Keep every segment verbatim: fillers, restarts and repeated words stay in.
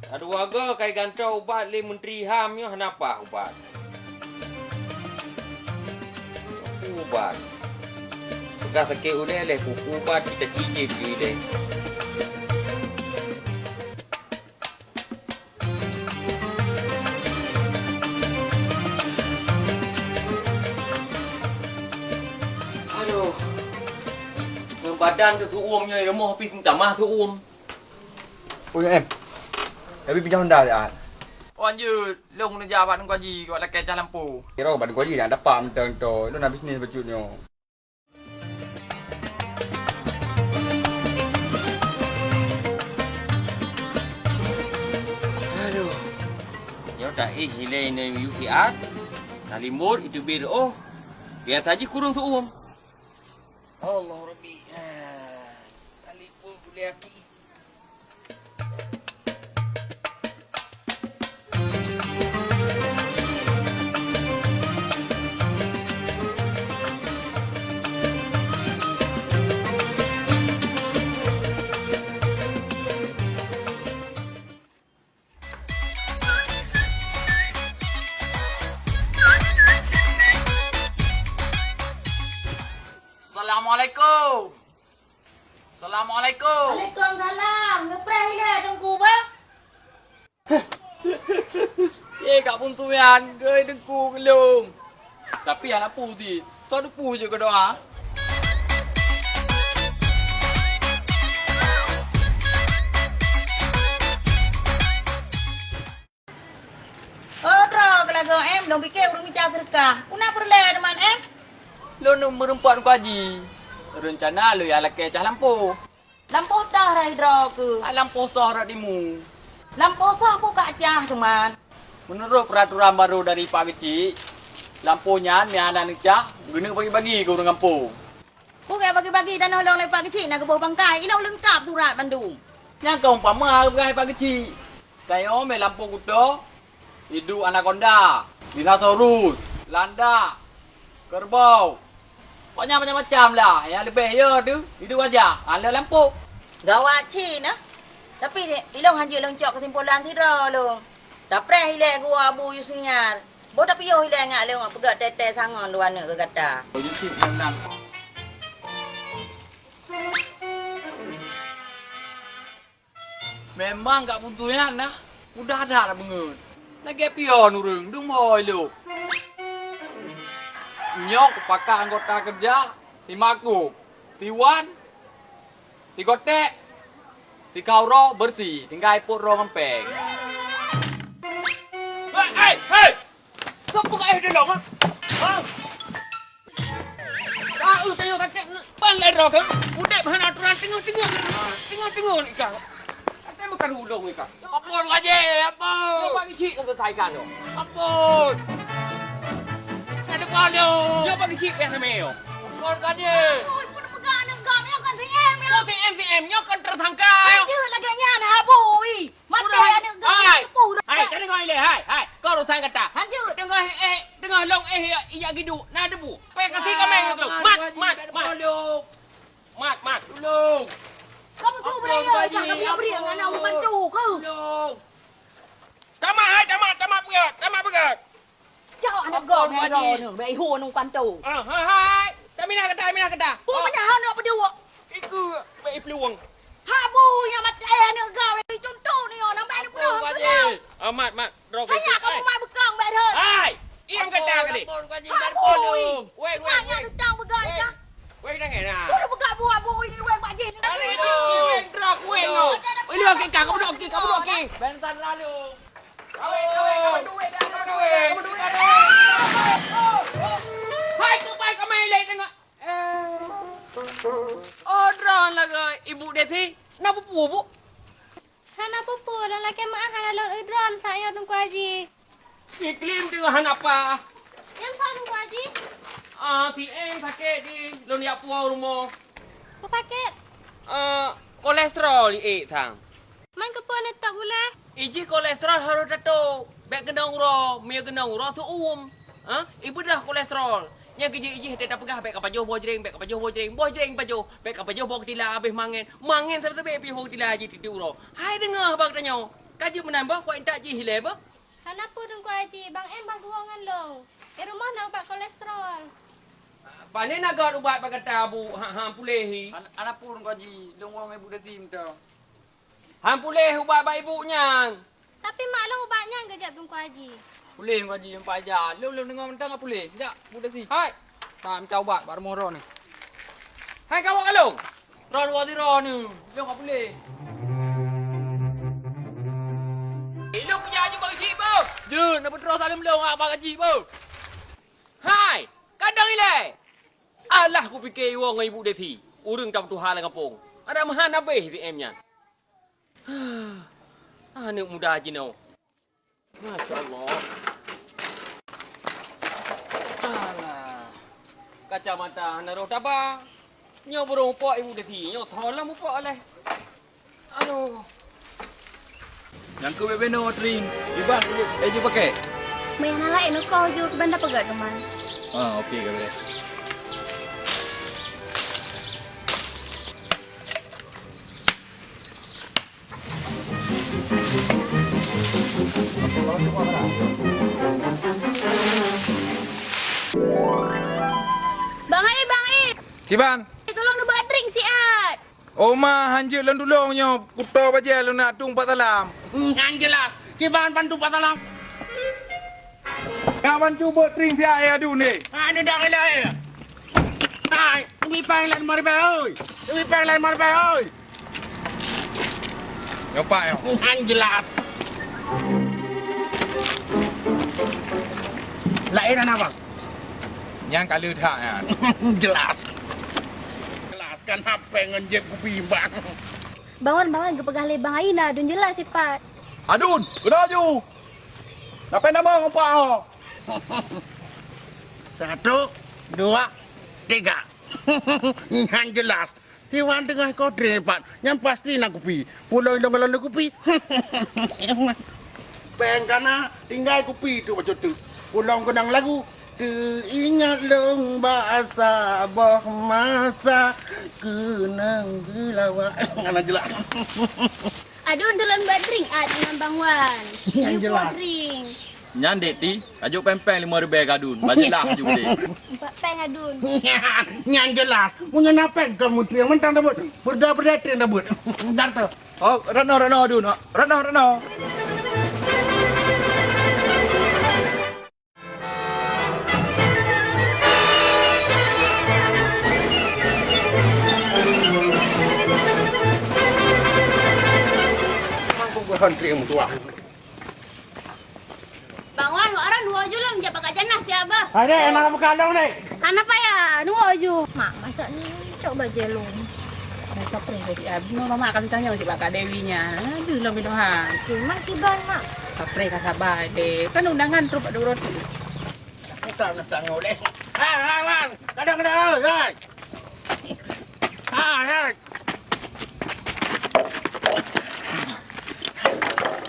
Aduh, agoe kai gantoe ubat lé Menteri HAM nyoe hana paih ubat. Ubat. Peugah sakét ulèe lé, kuku ubat kita cijép jih lé. Aduh. Ngon badan teusu'uem nyoe, rumoh pih meutamah su'uem. Oh, ya, em. Tapi pinjam Honda siat. Oh, anjeuet. Lôn neujak bak Teungku Haji, keu lakèe cah lampôh. Kira bak Teungku Haji dak dapat mantong to. Lôn na bisnis bacut nyoe. Aduh. Nyoe taéh ilèe neu yue siat. Talimbot iteubiet oh. Biasa jih kureueng su'uem. Allah Rabbi. Ah, talimbot ulèe aki. Assalamualaikum. Assalamualaikum. Waalaikumsalam. Neupreh ilèe Teungku bah? Eh, Kak Puntu nyan, geu Teungku geulong. Tapi hana peue cit. Soe teupeu jeuet keu doa. Oh, droe keulagoe em, lôn piké ureueng mita seudeukah. Peue na peureulèe teuma em? Lôn meureumpok Teungku Haji. Reuncana lôn jak lakèe cah lampôh. Lampôh toh rot droe keuh? Ah, lampôh toh rot timu. Lampôh soe peue kacah teuma? Meunurot peuraturan barô dari Pak Geuchik, lampôh nyan meuhana neucah, geuneuk bagi-bagi keu ureueng gampông. Peue keu bagi-bagi tanoh lôn lé Pak Geuchik na geuboh bangkai, ilôn leungkap surat mandum. Nyan ka umpama geupeugah Pak Geuchik. Tanyoe mé lampôh kuto, iduek anakonda, dinosaurus, landak, kerbau. Pokoknya macam-macam lah. Nyang leubeh yo teuh, iduek gajah, han lé lampôh. Gawat cit na. Tapi ilôn hanjeuet lôn cok keusimpulan sidroe lôn. Tapreh ilèe geuwoe Abu Yusniar. Boh tapiôh ilèe ngat lé ngon peugöt tètè sangon dua aneuk keu gata. Memang Kak Puntu nyan na, mudah that beungeut. Lagèe pion ureueng, dum hôi lôh. Nyoe kupakat anggota keureuja, si Makub, si Wan, si Gotek, si Kauro beureusi, tinggai pot droe ngon péng. Hei, hei, hei! Soe peugah eh dilong, ha? Ha? Ka eu tanyoe sakét, ban lé droe keuh. Udép hana aturan, teungoh-teungoh, teungoh-teungoh ni kah. Até meukaru ulôn ni kah. Ampôn, Pak Haji, ampôn. Nyoe Pak Geuchik ka selesaikan nyoe. Ampôn. Ada palu. Nyoe Pak Geuchik payah namé nyoe. Ampôn, Pak Haji. Ui, pun peugah aneuk gam nyoe kon C M nyoe. Kon C M, C M nyoe kon tersangka. Lanjut lagèe nyan, ha, bui. Maté aneuk gam teupeu. Hai, hai, ka deungoe ilèe, hai, hai. Kau urusan gata. Lanjut. Teungoh, eh, teungoh lôn, eh, ijak giduek, na debu. Payah kasih kameng tu. Mat, mat, mat. Mat, mat. Tulông. Kamu tu beriak, jangan beriak-beriak dengan anak orang tu ke? Tulông. Tamat, hai, tamat, tamat peugöt, tamat peugöt. Cok aneuk gam nyoe, bèk ihu aneuk pantu. Ah, hai, hai. Taminah gata, taminah gata. Peue meunyo aneuk peuduek? Ikeu bèk iplueng. Ha bui nyang maté aneuk gam, contoh nyoe, nampak aneuk peuduek. Amat, mat. Droe. Hanya kamu mat beukang bèk rhot. Hai, ieng gata kali. Ha bui. Weh, weh, weh. Hanya tutang beugah dah. Weh, jangan nah. Bulu beugah buah bui ni weh Pak Jih. Weh, droe, weh. Weh, lu okey, kamu dok okey, kamu dok okey. Bentar lalu. Hai, keubai kami lé tengok. Eh. Oh, droe lagèe Ibu Desi. Na peue-peue, Bu? Hana peue-peue, lôn lakèe meu'ah hana lôn eu droe sayoe Teungku Haji. Iklim teungoh hana paih. Nyang sa Teungku Haji? Ah, si Eng sakét di lôn jak puwoe rumoh. Peue sakét? Ah, kolesterol iék sang. Man keupeue neutôb ulèe? Ijih kolesterol harôh tatôb, bèk keunong uroe, meunyo keunong uroe seuuem. Ha? Ibeudôh kolesterol. Nyang keujeuet ijih teuka peugah bèk kapajoh boh jreng, bèk kapajoh boh jreng, boh jreng pajoh, bèk kapajoh boh keutila habéh mangen. Mangen sabe-sabe piôh boh keutila jih tiep-tiep uroe. Hai deungoe haba geutanyoe. Ka jeuet meunan boh, kok intat jih ilée boh? Hana peue Teungku Haji, Bang Em bah geuwoe ngon lôn. Di rumoh na ubat kolesterol. Pane na göt ubat bak gata, Bu, ha, han puléh hi? Hana, hana peue Teungku Haji, lôn woe ngon Ibu Desi mantong. Han puléh ubat bak ibu nyan. Tapi mak lôn ubat nyan geujak Teungku Haji. Puléh Teungku Haji, empat jam. Lôn, lôn deungoe mantong ka puléh. Jak, Bu Desi. Hai. Ka mita ubat bak rumoh droeneuh. Hai, ka woe ka lôn. Droeneuh woe sidroe neuh. Lôn ka puléh. Eh, lôn kujak Haji bak keuchik, beuh. Jeuet, na peutroh saleuem lôn, ah, bak keuchik, beuh. Hai, kadang ilée. Alah kupike iwoe ngon Ibu Desi. Ureuëng tapeutuha lam gampông. Ada meuhan habéh si Em nyan. Aneuk muda jinoe. Masya Allah. Alah. Kacamata hana roh taba. Nyoe burông upok Ibu Desi, nyoe tho lom upok leh. Aduh. Nyang keu bebe no tring. Iban, eh, jipake. Meuh, hana laén ukoh ju keu banda peugah teuma. Ah, oke, ka beres. Bang Ai, Bang Ai! Kiban? Tolong neuba tring siat! Oma, hanjeuet lôn tulông nyoe, kuto bajée lôn nak tueng pat salam. Nyang jeulaih, kiban ban tueng pat salam. Nyak ban cuba tring siat, eh, adun, eh. Ha, ni dak ilai. Hai, teubi péng lé lima ribée, oi. Teubi péng lé lima ribée, oi. Nyoe pat, nyoe. Nyang jeulaih. Laén hana, Bang? Nyang ka le that nyan. Jeulaih. Jeulaih kan hapéng ngon jép kupi, Bang. Bang Wan, Bang Wan, geupeugah lé Bang Aina, dun jeulaih sipat. Adun, keunoe ju. Napa nama ngon Pak Ho? Satu, dua, tiga. Nyang jeulaih. Tiwan teungoh kodreng pat. Nyang pasti na kupi. Pulo indong galon kupi. Péng kana, tinggai kupi tu bacut tu. Pulo keunong lagu. Teuingat lôn bak saboh masa keunong geulawa. Hana jeulaih. Adun tulôn ba drink at ngon Bang Wan. Nyang jeulaih. Drink. Nyan dek ti, kajok péng-péng lima ribée kadun. Ba jeulaih aju deh. Empat péng adun. Nyang jeulaih. Meunyoe na péng kamoe teueng mantong tabeuet. Peuda-peuda teueng tabeuet. Dar tu. Oh, Retno, Retno, adun. Retno, Retno. Bang Wan, wak ran woe ju lôn jak bak Kak Janah siat bah. Hai dek, hana buka lôn dek. Hana payah, nuwoe ju. Mak, masak ni cok bajée lôn. Dah kapreh jadi abis mama akan tanya cik bak Kak Dewi nya. Aduh, lom minum ha. Okey, mak kiban, Mak. Kapreh ka sabar deh. Kan undangan terus bak dua roti. Utang nak tanggung deh. Ha, ha, Wan. Kadang-kadang, hai. Ha, hai.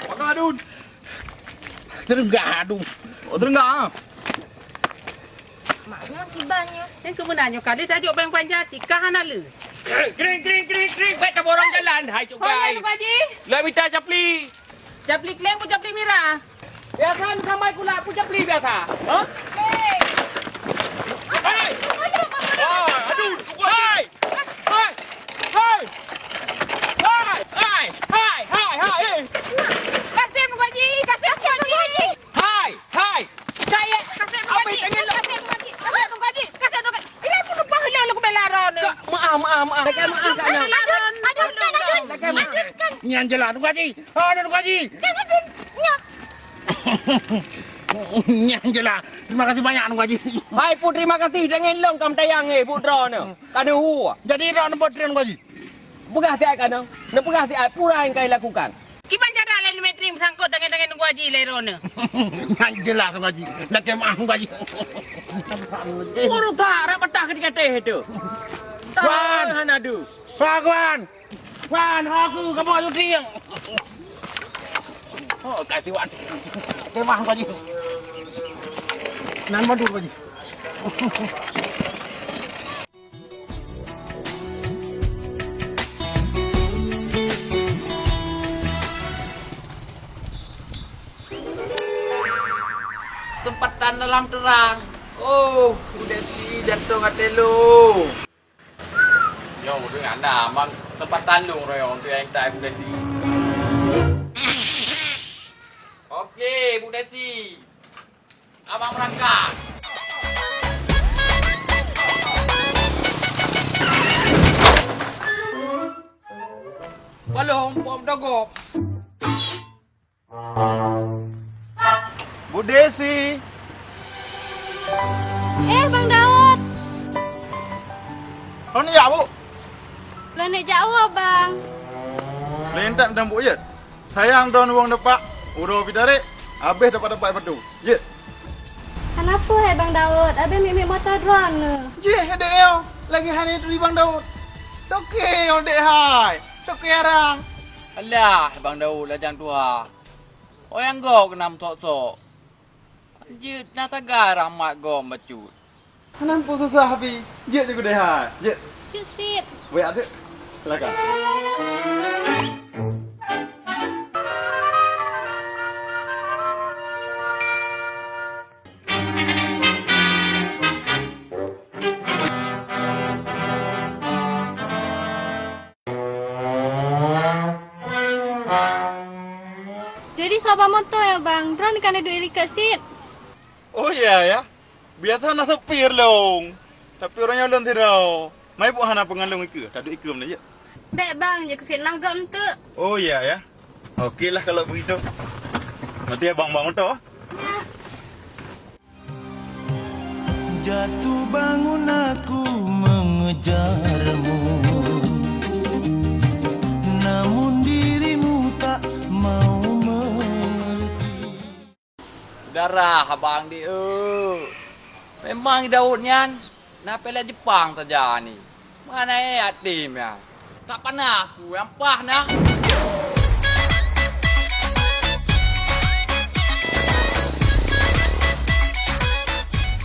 Maka adun. Teunggah, aduh. Oh, teunggah, ah. Mak nyoe kiban nyoe. Nyan keumeunanyoe kali tajok beng panja, sikah hana le. Kring, kring, kring, kring, kring. Baik taborong jalan, hai cukai. Hai, Pak Haji. Lah mita capli. Capli kleng pun capli mirah. Biasa ni samai kulak pun capli biasa. Ha? Hei. Hai. Hai, aduh, hai. Hai! Hai! Hai! Hai! Hai! Hai! Hai! Eh! Kasem Haji! Kasem Haji! Hai! Hai! Saya kasem Haji! Kasem Haji! Kasem Haji! Kasem Haji! Ini aku lupa hilang aku bela Ron. Maaf, maaf, maaf. Maaf, maaf. Aduh, aduh, aduh. Aduh, aduh. Nyan jeulaih, Haji. Oh, Haji. Jangan, aduh. Nyak. Nyan jeulaih. Terima kasih banyak, Nunggu Haji. Hai, putri makasih deungon lôn kam tayang, eh, putra ni. Ka neuhu. Jadi, dak neubuat tren, Nunggu Haji? Peugah siat ka nang. Neupeugah siat pura nyang ka ilakukan. Kiban cara laén metring beusangkot deungon, deungon Nunggu Haji lé droeneuh? Nyan jeulaih, Nunggu Haji. Lakée meuah, Nunggu Haji. Ureueng that rab patah keu di kateh itu. Wan! Hana du. Pak Wan! Wan, aku ka buat syuting. Oh, ka tiwan. Kemah Pak Haji. Nan madu Pak Haji. Seumpatan dalam teurang. Oh, Bu Desi, jantong até lôn. Nyoe udeueng hana, mang teumpat tandong royong tu nyang intat Bu Desi. Oke, Bu Desi. Abang berangkat. Balong, pom dogop. Bu Desi. Eh, Bang Daud. Hon ya, Bu? Lôn jak woe, Bang. Lôn tak dan Bu Yet. Sayang droen wong depak, uroe pih tarek, habéh dapat-dapat batu. Yet. Hana peue hai Bang Daud, habéh miet-miet moto droen neu. Jih, dek yo, lagi hana turi Bang Daud. Toke yo dek hai, toke arang. Alah, Bang Daud lajang tuha. Oyang gob keunan sok-sok. Jeuet na sagai rahmat gob bacut. Hana peue susah pih. Jeuet je keudeh hai. Jeuet. Jeuet sit. Wék adek. Silakan. Jadi soe ba moto nyoe, Bang? Droen ka neuduek likot sit. Oh ya, ya. Biasa na seupir lôn. Tapi uroe nyoe lôn sidroe. Mai bu hana peungalôn ikeue, taduek ikeue meunan jeuet. Bèk, Bang, jeuet keu fitnah gob enteuk. Oh ya, ya. Oke lah kalau begitu. Nanti abang bang moto. Jatuh bangun aku mengejarmu, namun dirimu tak mau mengerti. Darah abang di eu. Memang Daud nyan na pela Jepang saja ni. Mana eh yatim ya. Tak pernah aku yang pah nah.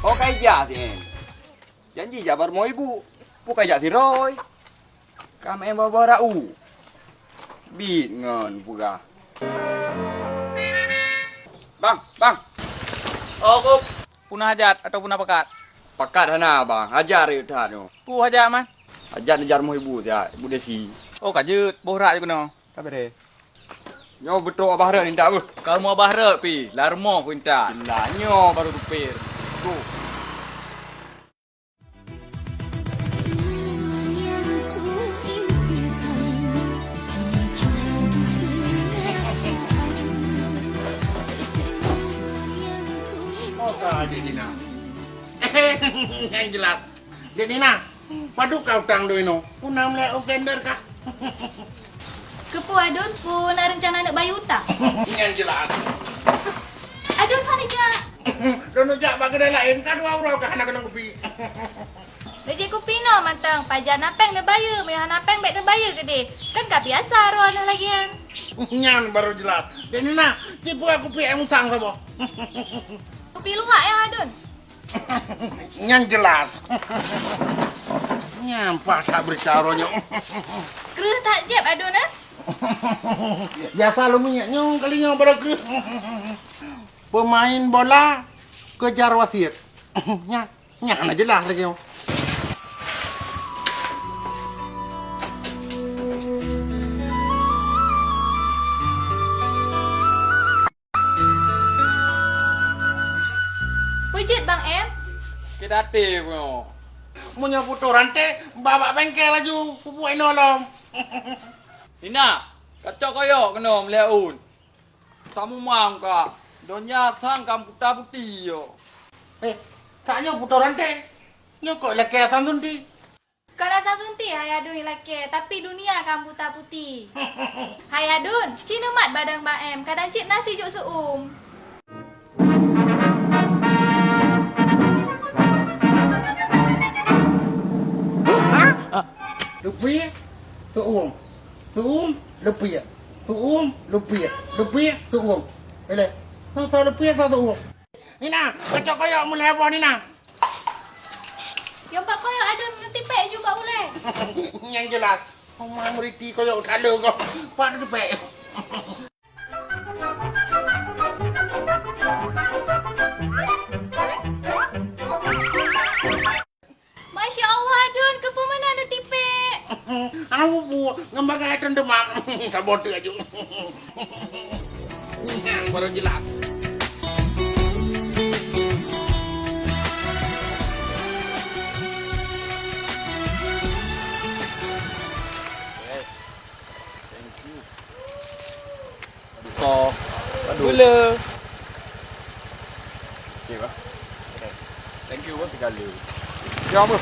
Oh, kai jah sien. Janji jak baroe ibu. Bukai jak siroi. Ka meu'en boh-boh rau. Bit ngon peugah. Bang, bang. Oh, Kup. Puna hajat atau puna pakat? Pakat hana, bang. Hajat rayek that nyoe. Peue hajat, Man? Hajat neujak rumoh ibu siat, Ibu Desi. Oh, ka jeuet. Boh rak ju keunoe. Ka bereh. Nyoe beutôi Abah Rot intat beuh. Kamoe Abah Rot pih, lam rumoh ku intat. Lah nyoe baru tupér. Tuh. Oh, ka Dek Nina. Nyang jelas. Dek Nina, padub ka utang droeneuh? Puna meulihat u kalender kah? Keupeue Adun, peue na reuncana neuk bayeue utang? Nyang jelas. Adun hana jak. Droeneuh jak bak keudai laén, ka dua uroe ka hana keunong kupi. Neujép kupi noe mantong, pajan na péng neubayeue, meunyoe hana péng bèk neubayeue keudeh. Kan ka biasa droeneuh lagèe nyan. Nyan baru jelas. Dek Nina, ci peugah kupi ék musang saboh. Kupi luwak ya, Adun. Nyan jelas. Nyan paih that beurita uroe nyoe. Kreueh that jép Adun, eh? Biasa lôn miet nyoe kali nyoe baru kreueh. Peumain bola kejar wasit. Nyan, nyan hana jelas lagèe nyoe. Peue jeuet, Bang Em? Sakét até nyoe. Meunyoe putôh ranté, ba bak bengkel laju, peubuet inoe lom. Nina, kacok koyok keunoe meulihat ôn. Samumang ka, donya sang ka puta puti yo. Eh, tak nyoe putôh ranté. Nyoe kok lakèe asam sunti. Kon asam sunti hai Adun ilakèe, tapi dunia ka buta puti. Hai Adun, ci neumat badan Bang Em, kadang cit na sijuek seu-uem. Leupie, seu-uem. Seu-uem, leupie. Seu-uem, leupie. Leupie, seu-uem. Ilèe. Soe leupie, soe seu-uem. Nina, kacok koyok meulhèe boh Nina. Nyang bak koyok Adun neutipék ju bak ulèe. Nyang jelas. Oma meuriti koyok that le goh. Pat neutipék. Ngon bangai teun teumak. Saboh teuk aju. Baru jelas. Yes. Thank you. Toh. Aduh. Gula. Okey, bah. Okey. Thank you, bah. Tiga lu. Ya, bah.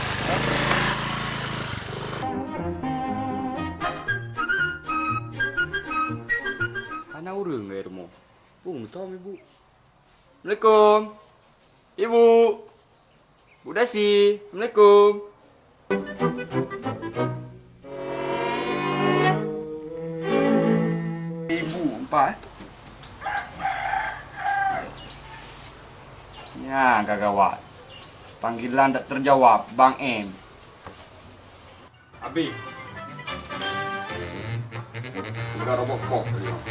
Hana ureueng di rumoh. Bung, tom ibu. Assalamualaikum. Ibu. Bu Dasi, assalamualaikum. Ibu, empat. Nya, gagawat. Panggilan tak terjawab, Bang M. Abi. Udah robok kok tadi, Bang.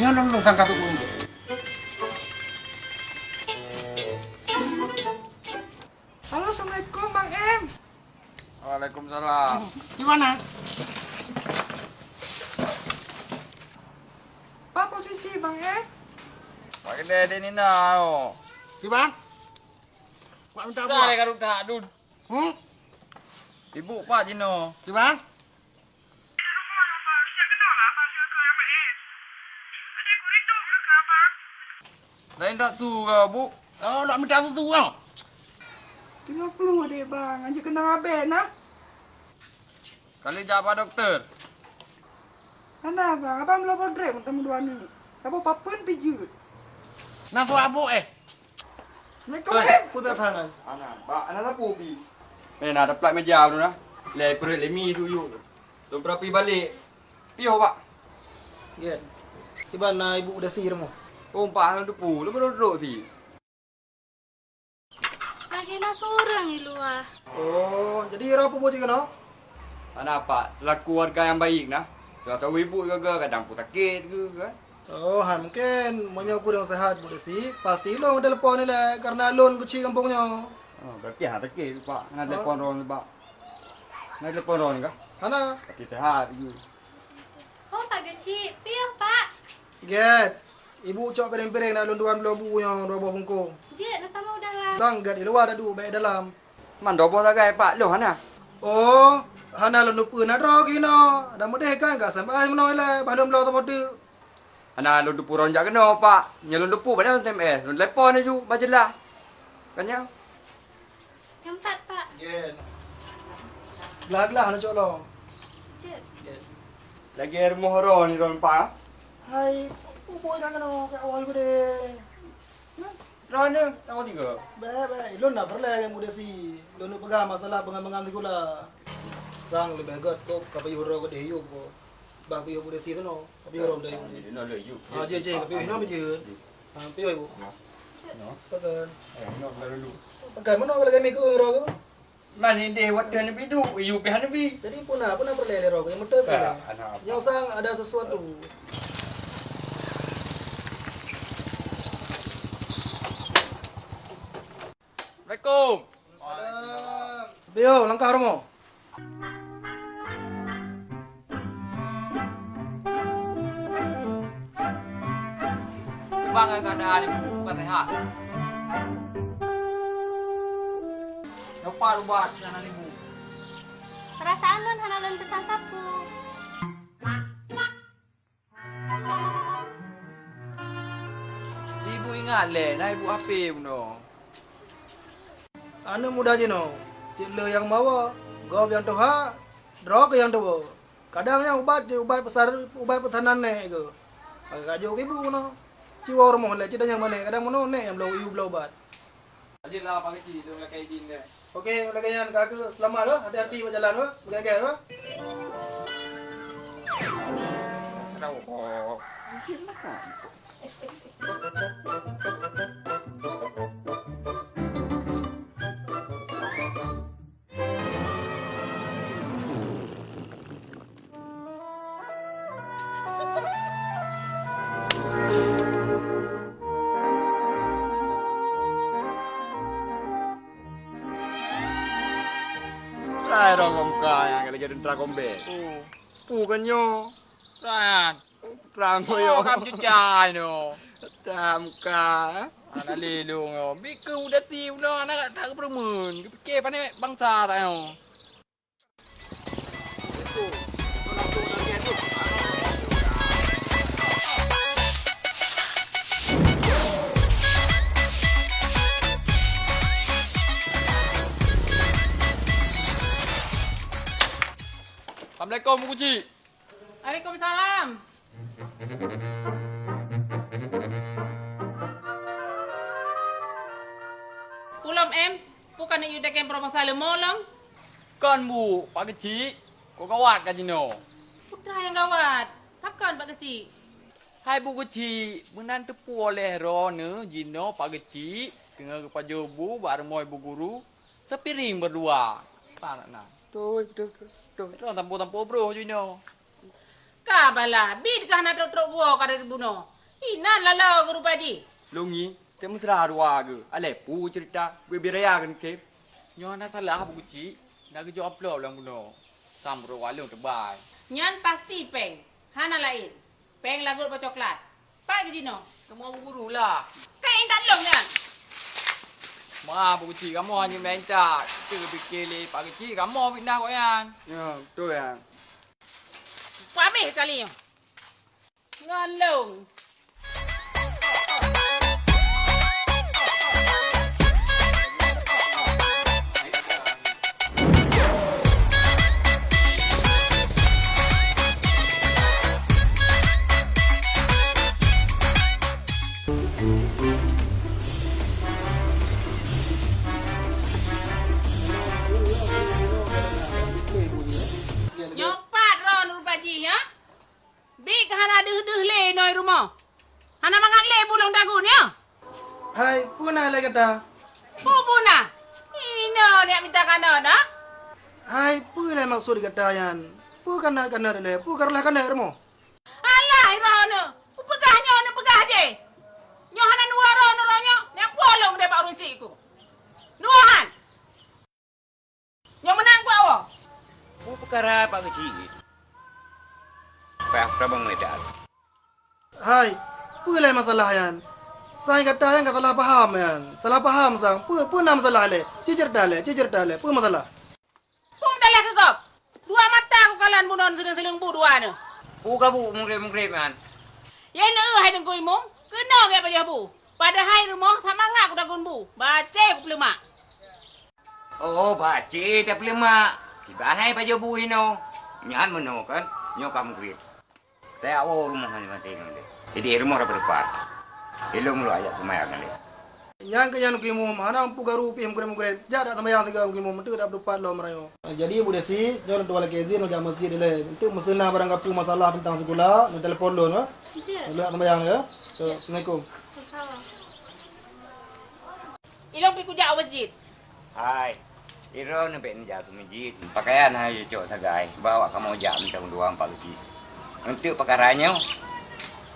Nyoe lôn, lôn sangka tu. Halo, assalamualaikum, Bang M. Waalaikumsalam. Di mana? Apa posisi, Bang M? Pak Gede, di Nina, oh. Di mana? Pak minta apa? Dah, dah, dah, dah. Hmm? Ibu Pak Jino. Di mana? Lain tak tu ke, Bu? Oh, nak minta susu, ah. Tiga puluh deh, Bang. Anjir kena abéh nah. Kali jak bak doktor. Hana, Bang. Abang meulo kodrek mantong dua ni. Saboh papeuen pih jeuet. Nah, tu abuk, eh. Assalamualaikum. Oi, peue that hana? Hana, bak hana sapeue pi. Eh, na, taplat meja tu na. Lé peureut lé mi tu yuk. Lôn peurapi balek. Piôh, Pak. Gét. Kiban na ibu Dasi rumoh? Oh, Pak, hana teupeu. Lôn baru duek si. Lagi na surang di luwa. Oh, jadi ira peue buet jih keunoe? Hana, Pak. Selaku warga nyang baik na. Rasa ibu gaga kadang pun sakét ke kan. Oh, han mungkin. Meunyoe kurang sehat, Bu Desi, pasti lôn telepon ilée, karena lôn keuchik gampông nyoe. Oh, berarti hana sakét, Pak. Hana telepon droe nibak. Hana telepon droe ni kah? Hana. Pasti sehat ju. Oh, Pak Geuchik. Piôh, Pak. Gét. Ibu cok piréng-piréng na lôn tuan bloe bu nyoe dua boh bungkôh. Jeuet, na tamong u dalam. Sang gét di luwa tadu, bék dalam. Man dua boh sagai, Pak, lôn hana. Oh, hana lôn lupeue na droe keunoe. Dah meudeh kan ka S M S meunoe ilée, bah lôn bloe saboh teuk. Hana lôn teupeu droen jak keunoe, Pak. Nyoe lôn teupeu, bak na lôn S M S. Lôn telepon laju, bah jeulaih. Kan nyoe? Nyang pat, Pak. Gen. Glah-glah na cok lom. Cek. Gen. Lagée rumoh droen ni droen, Pak. Hai, uboi ka keunoe, ka awai gudée. Droeneuh, tahu tiga. Bèk, bèk. Lôn na peureulèe ngon Bu Desi. Lôn peugah masalah beungan-beungan sikula. Sang leubeh gèt kok ka piôh droe keudeh yôh kok. Bah piôh Bu Desi keunoe, ka piôh droe deh yôh. Jadi, no, le, yuk. Ha, jih, jih, ka piôh hinoe beujeuet. Ha, piôh, Ibu. No. No. Pakai. Eh, no, lalu dulu. Pakai, meunoe lagèe mi keu droe keuh? Man idéh watèe neubi duek, yue pih hana neubi. Jadi peue na, peue na peureulèe lé droe, nyang beutôi peureulèe. Nyoe sang ada sesuatu. Assalamualaikum. Waalaikumsalam. Piôh, langkah rumoh. Cuba ngon keuadaan ibu bukan sehat. Dapat ubat keuadaan ibu. Peurasaan lôn hana lôn peusan sapeue. Cit ibu ingat lé, na ibu H P bunoe. Aneuk muda jinoe, cit le nyang mawa, gob nyang tuha, droe keuh nyang tuwoe. Kadang nyan ubat jih, ubat peusar-, ubat peusanan nèk keuh. Ka jok keu ibu keunoe. Ci woe rumoh lé, ci tanyong bak nèk, kadang meunoe nèk nyang bloe, yue bloe ubat. Ajelah Pak Keuchik, lôn lakèe idin deh. Oke, lagèe nyan ka keuh, seulamat lé, hati-hati bak jalan lé, beugèt-gèt lé. Aduh. Hai, rhong Ka nyang lagèe teuntara kombèt. Oh. Peue kan nyoe? Ran. Trang Oh, nyoe. Kam cucai nyoe. Tam ka. Anak lelong nyoe. Bikeu udah ti udah anak tak keperumun. Kepikir pané bangsa tak nyoe. Assalamualaikum, Bu Kuci. Waalaikumsalam. Ulôn em, bukan yue dageng proposal leumo lom? Kon, Bu, Pak Keuchik, kok gawat ka jinoe? Peue nyang gawat? Pakon, Pak Keuchik? Hai Bu Keuchik, meunan teupeu lé droeneuh jinoe Pak Keuchik teungoh geupajoh bu bak rumoh Bu Guru, sepiring berdua. Pak nak na. Betul, betul, betul, betul. Droe tampo-tampo broh jinoe. Ka bala, bit kah na trok-trok gua ka dari bunoe. Inan lala guru paji. Lôn ngieng, teumeusra dua geu. Alèh peue ceurita, bubé raya keuneuk kém. Nyoe hana salah, Bu Keuchik. Na geujok amplop lam bunoe. Sampoe walong teubai. Nyan pasti péng. Hana laén. Péng lagot bak coklat. Pat keu jinoe? Kamoe Bu Guru lah. Ka intat lôn nyan. Ma, Bu Keuchik, kamoe hana meuintat. Teupiké lé Pak Keuchik, kamoe fitnah gobnyan. Ya, beutôi, ya. Peuabéh kali nyoe. Ngon lôn. Nyoe pat droeneuh rupa jih, ya? Bit hana deuh-deuh lé inoe rumoh. Hana mangat lé bulông dagu nyoe. Hai, peue na lé gata? Peue, peue na? Inoe neujak mita kanot, ha? Hai, peue lé maksud gata nyan? Peue kanot-kanot lé? Peue ka reulah kanot rumoh? Alah, droeneuh! Kupeugah nyoe neupeugah jih. Nyoe hana dua droeneuh nyoe, neujak pulang deh bak ureueng syiek ku. Dua han! Nyoe meunan kuwoe. Peue peukara Pak Keuchik? Payah peurabang lé that. Hai, peue lé masalah nyan? Sai gata nyan ka salah paham nyan. Salah paham sang. Peue, peue na masalah lé? Ci ceurita lé, ci ceurita lé. Peue masalah? Peue meudalah keu gob? Dua mata kukalon bunoe sileung-sileung bu dua nyoe. Peue ka bu mungkréb-mungkréb nyan? Yai neueu hai Teungku Imum, keunoe gét pajoh bu. Padahai rumoh sama ngat kudagun bu, bacé kupeuleumak. Oh, bacé tapeuleumak. Kiban hai pajoh bu inoe. Nyan meunoe kan, nyoe ka meugrib. Teuwoe rumoh maséng-maséng lé. Jadi rumoh rapat-rapat. Ilong lu ajak seumayang lé. Nyang keu nyan Teungku Imum, hana peue garu pih meugrib-meugrib. Jak dak seumayang sigoe Teungku Imum, enteuk dak peutupat lom rayoe. Jadi Bu Desi, nyoe lôn tuan lakée izin lôn jak masjid ilée. Enteuk meuseuna barang kapeue masalah teuntang sikula, neutelepon lôn, ha? Lôn jak seumayang lé, ya. Assalamualaikum. Ilong pih kujak u masjid. Hai, droeneuh bèk neujak seumeujid. Pakaian hana cocok sagai, bah awak kamoe jak mita bantuan Pak Keuchik. Enteuk peukara nyoe,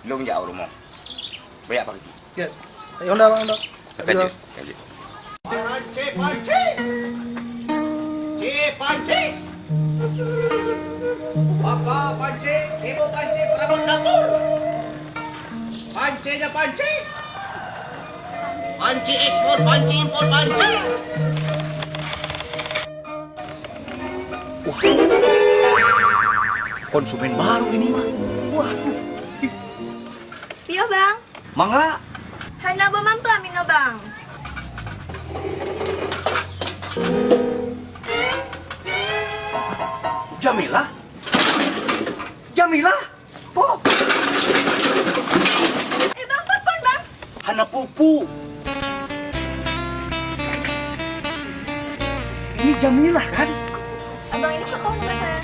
lôn jak u rumoh. Bèk Pak Keuchik. Ya. Ayo, Honda, Bang, Honda. Lanjut, lanjut. Pancing, pancing. Cik, pancing. Bapa pancing, ibu pancing, perabot dapur. Pancingnya pancing. Panci ekspor, panci impor, panci. Wah, konsumen baru ini mah. Waduh. Piôh, Bang. Mangga. Hana beumamplam inoe, Bang. Jamilah? Jamilah? Oh. Eh, Bang, pakon, Bang? Hana pupu. Ini Jamilah, kan? Abang, ini kok kamu nggak saya?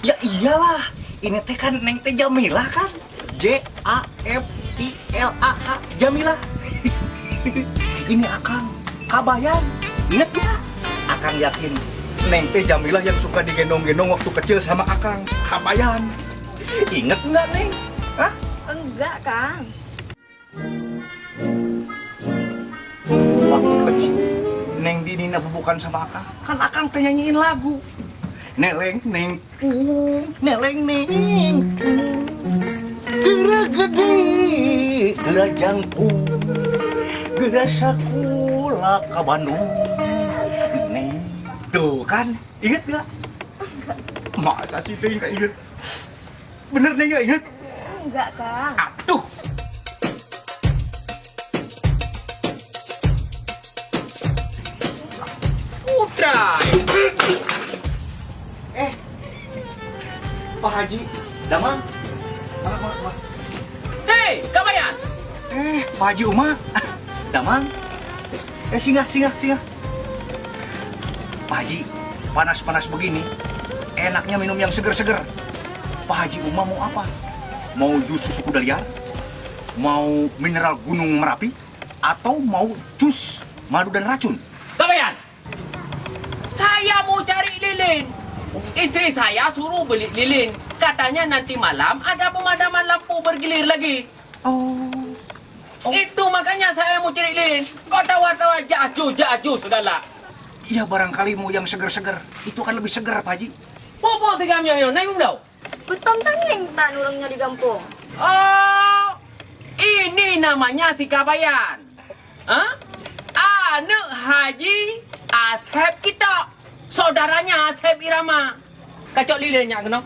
Ya iyalah, ini teh kan Neng teh Jamilah, kan? J A M I L A H, Jamilah. Ini Akang, Kabayan. Ingat ya? Akang yakin Neng teh Jamilah yang suka digendong-gendong waktu kecil sama Akang, Kabayan. Ingat nggak, Neng? Hah? Enggak, Kang. Waktu kecil, Neng dinina bubukan sama Akang. Kan Akang teh nyanyiin lagu. Neleng neng pung, neleng neng pung. Geura gede, geura jangkung, geura sakola ka Bandung. Neng, tuh kan, inget gak? Masa sih Neng gak inget? Bener Neng gak inget? Enggak, Kang. Atuh. Putra. Eh, Pak Haji, Damang. Mak, mak, mak. Hei, Kabayan. Eh, Pak Haji Uma. Damang. Eh, singgah, singgah, singgah. Pak Haji, panas-panas begini, enaknya minum yang seger-seger. Pak Haji Uma mau apa? Mau jus susu kuda liar? Mau mineral Gunung Merapi? Atau mau jus madu dan racun? Kabayan, saya mau cari lilin. Istri saya suruh beli lilin. Katanya nanti malam ada pemadaman lampu bergilir lagi. Oh. Oh. Itu makanya saya mau cari lilin. Kok tawa-tawa jaju-jaju sudahlah. Ya, barangkali mau yang seger-seger. Itu kan lebih seger, Pak Haji. Pupuk tiga minggu, naik belum? Beutông tangieng tan ureueng nyoe di gampông. Oh, ini namanya si Kabayan. Hah? Aneuk Haji Asep Kitok, saudaranya Asep Irama. Kacok lilin nyak keunoe.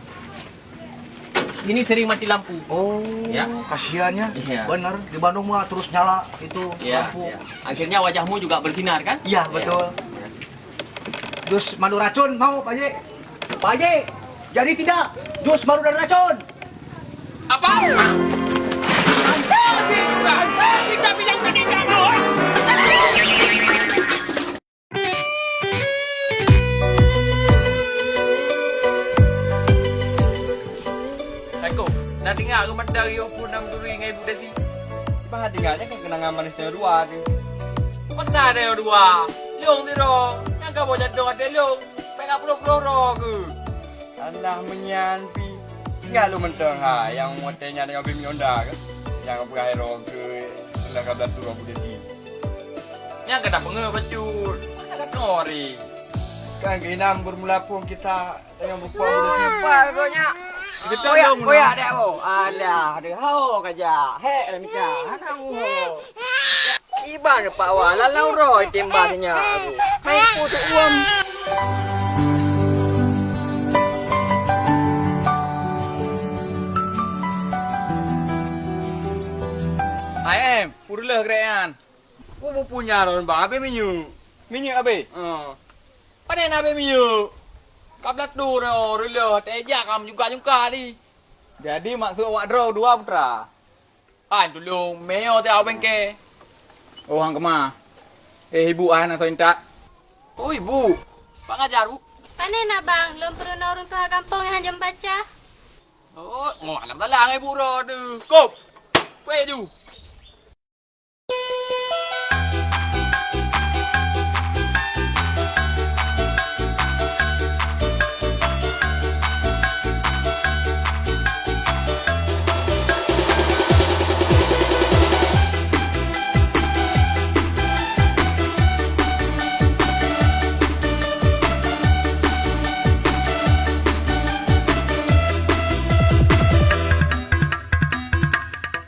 Ini sering mati lampu. Oh, ya. Kasihan ya. Iya. Bener, di Bandung mah terus nyala itu lampu. Iya. Akhirnya wajahmu juga bersinar kan? Iya, betul. Iya. Jus madu racun mau, Pak Haji? Pak Haji, jadi tidak jus madu dan racun? Apa? Kita bilang tadi tak mau. Assalamualaikum. Nak tinggal ke mata Rio pun nam turi ngai Ibu Desi. Bah tinggalnya kan kenangan manis dua tu. Mata ada dua. Long tu dong. Yang kamu jatuh ada long. Baik puluh-puluh roh ke? Alah, meunyan pih. Tinggai lôn mantong ha, nyang watèe nyan nyoe bim Honda keuh. Nyang peugah ero keu lheueh ka beulatôh rot budesi. Nyang ka tapeungeuh bacut. Hana ka turi. Kan keunan beurmula phôn kita nyang bukon budesi. Apa kau nyak? Kita koyak, dong, koyak dong. Dek, oh. Alah, deh, hao ka jak. Hek, dah nikah. Hana uho. Iban Pak Wah, lalau roe timbang nyan aku. Hai putuk uam. Hai em, puruleuh krek nyan. Ku bupunya ron bang, abéh minyeuk. Minyeuk abéh? Heeh. Pane na abéh minyeuk? Ka beulatôh ro, reuloh, teuh jak kam nyungka-nyungka di. Jadi maksud awak droe dua putra? Han tulông, meunyoe teuh awak bengke. Oh, han keumah. Eh, ibu, ai hana soe intat. Oh, ibu. Pak ngajar, Bu. Pane na, Bang? Lôn peurunoe ureueng tuha gampông nyang hanjeuet baca. Oh, ngoh, alam dalang ibu ro deuh. Kop. Pue ju.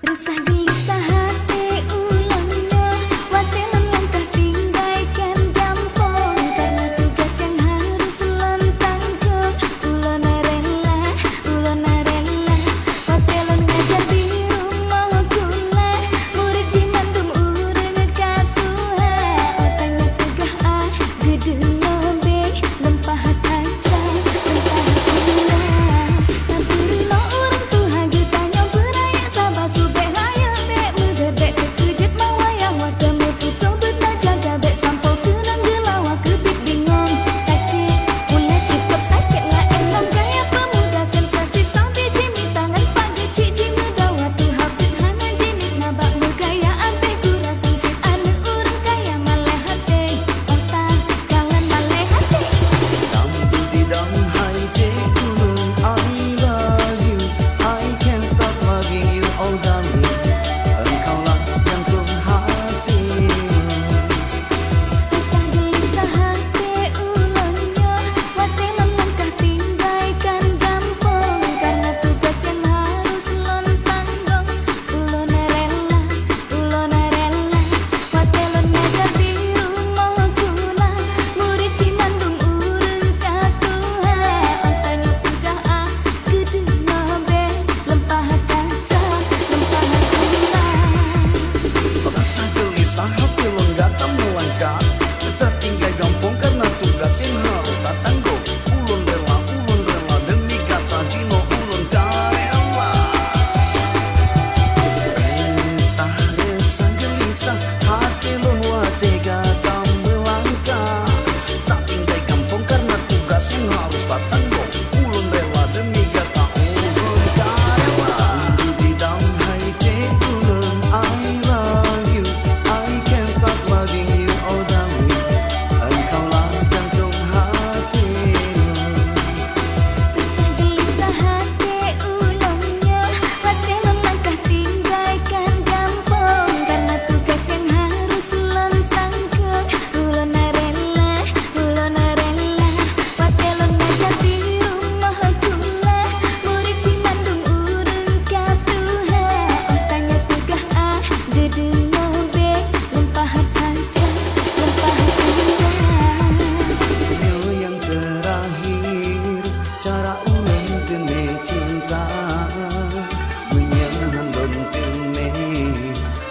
Resah gelisah até ulôn nyoe, watèe lôn langkah tinggai kèm gampông, karena tugas nyang harus lôn tanggung. Ulôn rela, ulôn rela, watèe lôn ngajar di rumoh gula, murit jih mandum ureueng ka tuha, watèe nyoe peugah ah, geudeungoe bèk, lôn pahat aja, lôn pahat gula. Nyan peurunoe ureueng tuha geutanyoe beuraya, saba subèh raya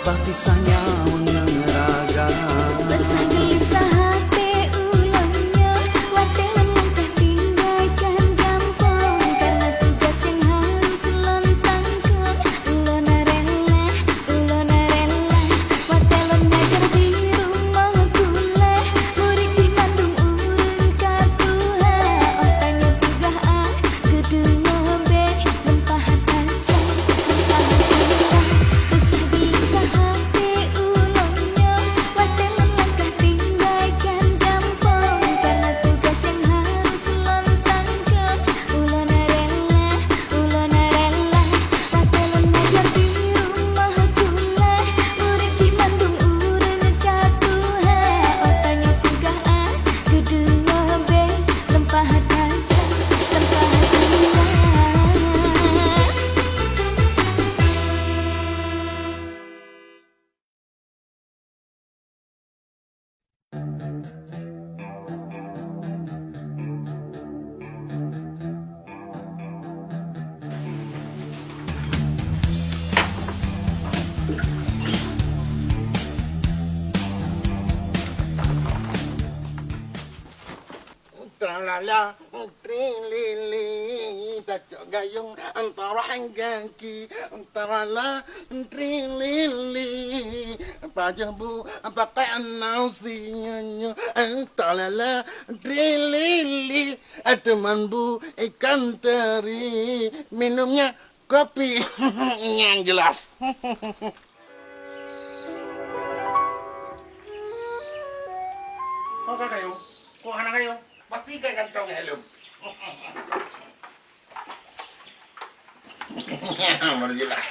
Bah kisah nyang meungeuraga. Peusah gelisah até ulôn nyoe, watèe lôn langkah tinggai kan gampông, karena tugas nyang harus lôn tangkong. Ulôn rela, ulôn rela, watèe lôn ngajar di rumoh kuliah, murit jih mandum ureueng ka tuha, oh tanyoe peugah ah, geudeungoe bèk. Tralala, trilili, tacok gayung, tarah gaki, tralala, trilili, pajoh bu, pakai anau si nyonyo, tralala, trilili, teumon bu ikan teri, minumnya kopi nyang jelas. Ho ka kayong? Kok hana kayong? Pasti kai kantong helm. Baru jelas.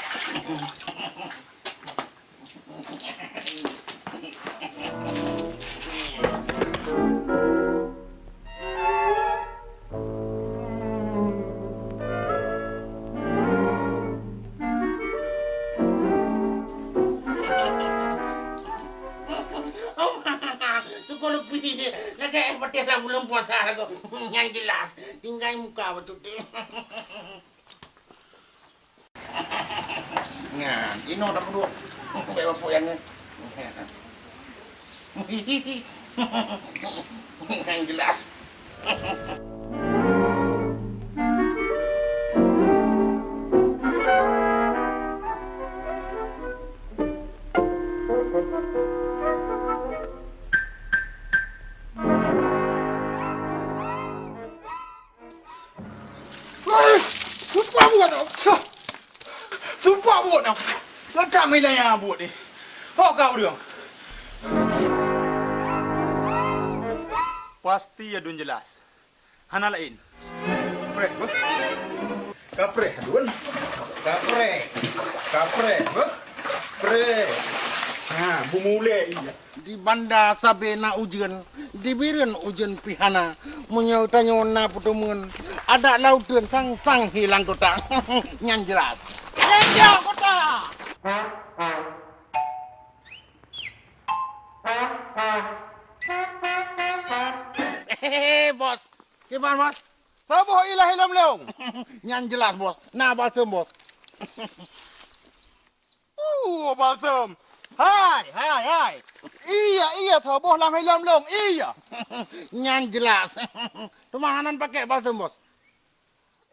Syukur leupie, lagèe patéh lam buleuen puasa lagoe. Nyang jelas, tinggai muka beutôi. Nyan, inoe tapeuduek. Bèk bapak nyang nyan. Nyang jelas. Hei! Sumpah buet nyoe! Sumpah buet nyoe! Letak mina ya buet ni. Ho ka ureueng. Pasti ya dun jelas. Hana laén. Preh, beuh. Kapreh, dun. Kapreh. Kapreh, beuh. Preh. Ha, bumulée iya. Di banda sabe na ujeuen, di Bireuen ujeuen pih hana. Meunyoe tanyoe na peuteumeuen, adak lauteuen sang-sang hilang kota. Nyan jelas. Nyan jelas kota. Hehehe, bos. Kiban, bos? Saboh ilah ilom leong. Nyan jelas, bos. Na balsem, bos. Uh, balsem. Hai, hai, hai. Iya, iya, saboh lam ilom leong. Iya. Nyan jelas. Teuma hana pakèk balsem, bos.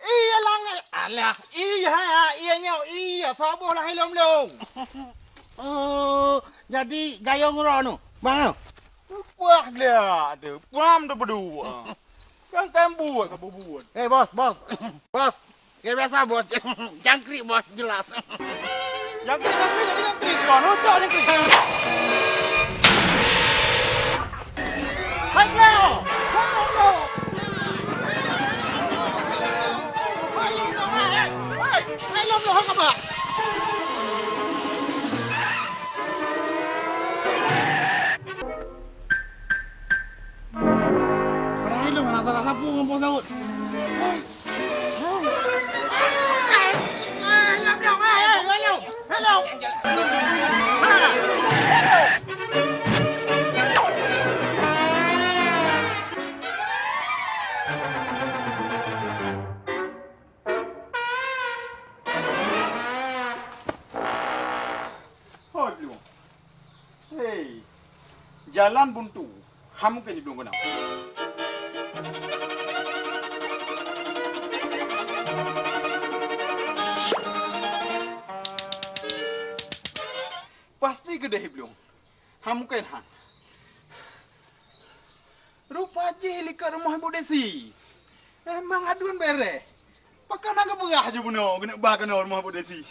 Iya, lang. Alah, iya, iya, nyoe, iya, saboh lam ilom leong. Oh, jadi gayong droeneuh, bang? Wah, lihat tu. Paham tu berdua. Kan tembu ka bubuet. Eh, bos, bos. Bos, ya biasa, bos. Jangkrik, bos, jelas. Jangkrik, jangkrik, jadi jangkrik. Wah, nocok jangkrik. Hai, Cleo. Hai, Cleo. Hai, Cleo. Hai, Cleo, hai, Cleo, hai, Cleo. Padahai lôn hana salah sapeue ngon Po Daud. Hot lu. Jalan buntu, han mungken jiblueng keunoe. Pasti keudeh jiblueng. Han mungken han. Rupa jih likot rumoh Ibu Desi. Memang aduen bereh. Pakon na geupeugah ju bunoe keuneuk ba keunoe rumoh Ibu Desi.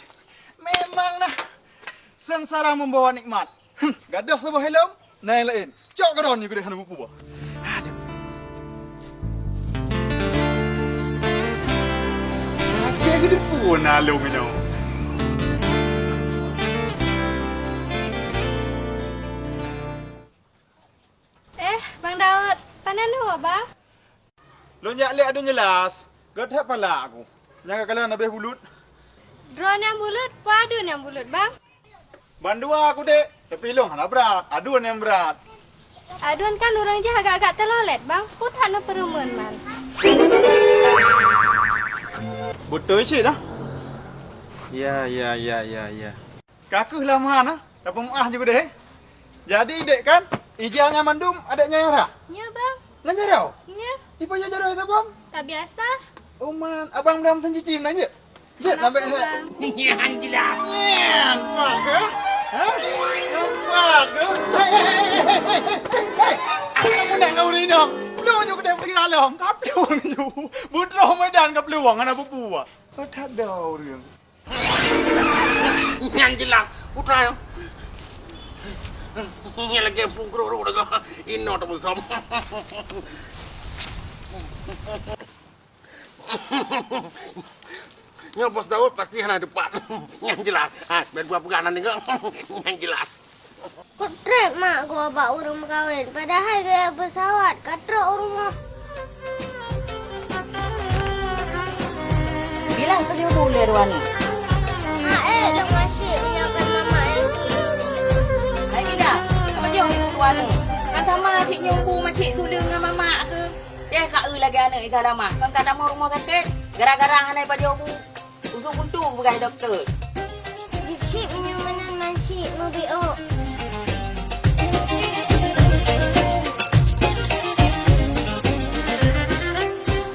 Memang nah seungsara membawa nikmat. Hmm, gadôh saboh helom, na nyang laén. Cok keudroe nyoe keudeh hana peue-peue. Aduh. Akhé geudeupue na lôn nyoe. Eh, Bang Daud, panan nyoe, Bang? Lôn jak lé aduen jeulaih, gét that palak aku. Nyang ka kalon habéh bulut. Droeneuh nyang bulut, peue aduen nyang bulut, Bang? Bandua aku, Dek, tapi lôn hana brat, aduen nyang brat. Aduen kan ureueng jih agak-agak teulolét, Bang. Peue that neupeureumeun man. Beutôi cit dah. Ya, ya, ya, ya, ya. Ka keuh lam hana, tapeumeu'ah ju keudeh. Jadi, Dek, kan, ija nyan mandum adak nyoe rhah? Nyoe, Bang. Nyan jaroe? Nyoe. Ipa nyoe jaroe saban? Ka biasa. Uman, abang dam sen cicim na jeuet? Jeuet sampai Bang. Nyan jeulaih. Nyan, kuat ke? Ha? Kuat ke? Hei, hei, hei, hei, hei, hei, hei. Aku nak kau rinong. Belum nyoe kedai pergi dalam. Kapluang nyoe. Butroh medan kapluang, hana bubuah. Kau tak ada orang. Nyang jeulaih, putra nyoe. Nyan lagèe pungkrok ru dah inoe teumeusom. Nyoe Bos Daud pasti hana teupat. Nyang jeulaih. Ha, biar gua peugah nan nyoe. Nyang jeulaih. Kok trép mak geuba bak ureueng meukawen, padahai gaya beusawat ka trok u rumoh. Bilang pajoh bu lé ruaneuh. Hai, eh, lôn asyik meunyoe kon mamak nyang suruh. Hai, Bida, pajoh bu ruaneuh. Kan sama cit nyoe bu macit suleung ngon mamak keuh. Deh ka eu lagèe aneuk Isa Dama. Kan ka tamong rumoh sakét, gara-gara hana pajoh bu. Usu buntu peugah dokto. Jicik meunyoe meunan mansik meubiôk.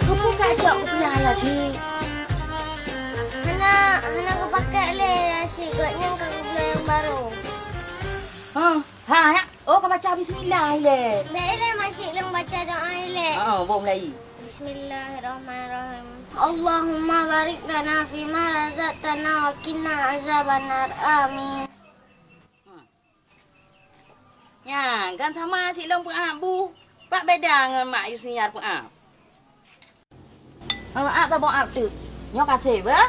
Keupeue kajok keupeue ya, Cik? Hana, hana geupakék lé, ya, Cik. Gobnyan ka geubloe nyang barô. Ha, ha, ya. Oh, ka baca bismillah ilèe. Bèk ilèe mansik lôn baca doa ilèe. Ha, boh mulai. Bismillahirrahmanirrahim. Allahumma barik lana fima razaqtana wa qina azabannar. Amin. Nyan, kan sama cit lôn peuap bu. Pat beda ngon mak Yusniar peuap. Peuap saboh ap teuk. Nyoe kasé beuh.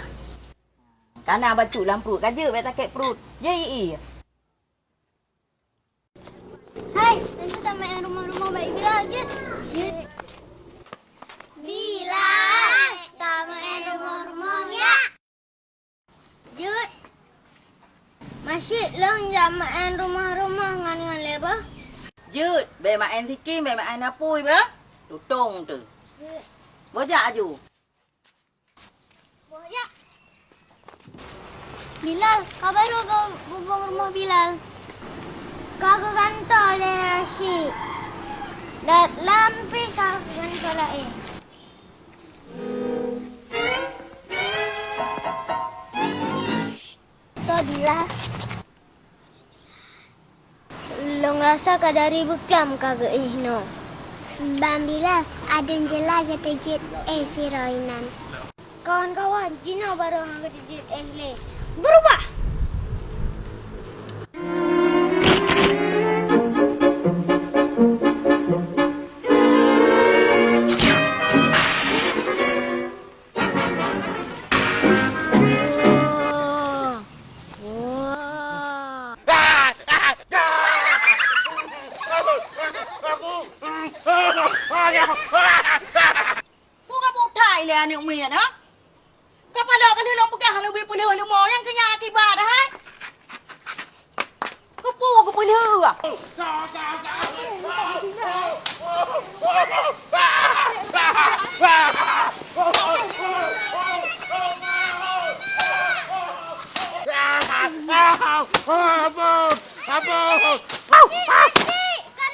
Kana bacut lam pruet, ka jeuet bèk sakét pruet. Jeuet ie. Hai, nanti tameu'en rumoh-rumoh bak Bilal jeuet. Jeuet. Bilal, tameu'en rumoh-rumoh ya. Jeuet. Masyik lôn jak meu'en rumoh-rumoh ngon, ngon lé boh. Jeuet, bèk meu'en sikin, bèk meu'en apui beuh. Tutong teuh. Jeuet. Boh jak aju. Bilal, ka barô keu bubông rumoh Bilal. Ka geugantoe lé Asyik. Dat lam pih ka geugantoe laén. Toh Bilal. Lôn rasa ka dari beuklam ka geuéh nyoe. Bang Bilal, aduen jeulaih geuteujeuet éh sidroe inan. Kawan-kawan, jinoe barô han geuteujeuet éh lé. Beurubah! Wah. Wah. Peue ka buta ilèe aneuk miet, ha? Kapala ka lheueh lôn peugah leubeh peulheueh leumo, nyang keu nyan akibat, hai? Keupeue geupeulheueh? Ampôn! Ampôn! Asyik, asyik! Ka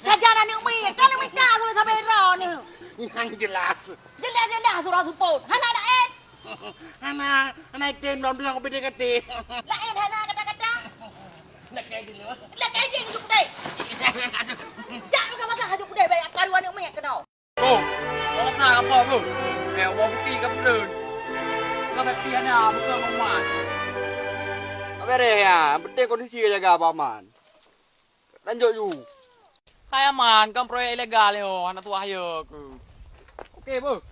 Sajan aneuk miet, ka neumita sabe-sabe droeneuh. Nyang jeulaih. Jeulaih-jeulaih surah seupôt. Hana laén. Hana, hana item lom teungoh B T K T. Laén hana kata-kata. Lakèe jih lé. Lakèe jih lé kudai. Jak lôn ka masak laju kudai, bèk karu aneuk miet keunoe. Kong, kau rasa apa, Bro? Eh, ubak putih ka peureun. Kau kaki hana, bukan umat. Ka beres ya, yang penting kondisi ka jaga aman. Lanjut ju. Hai aman, kan proyek ilegal nyoe, hana tuah yo ke. Oke, Bro.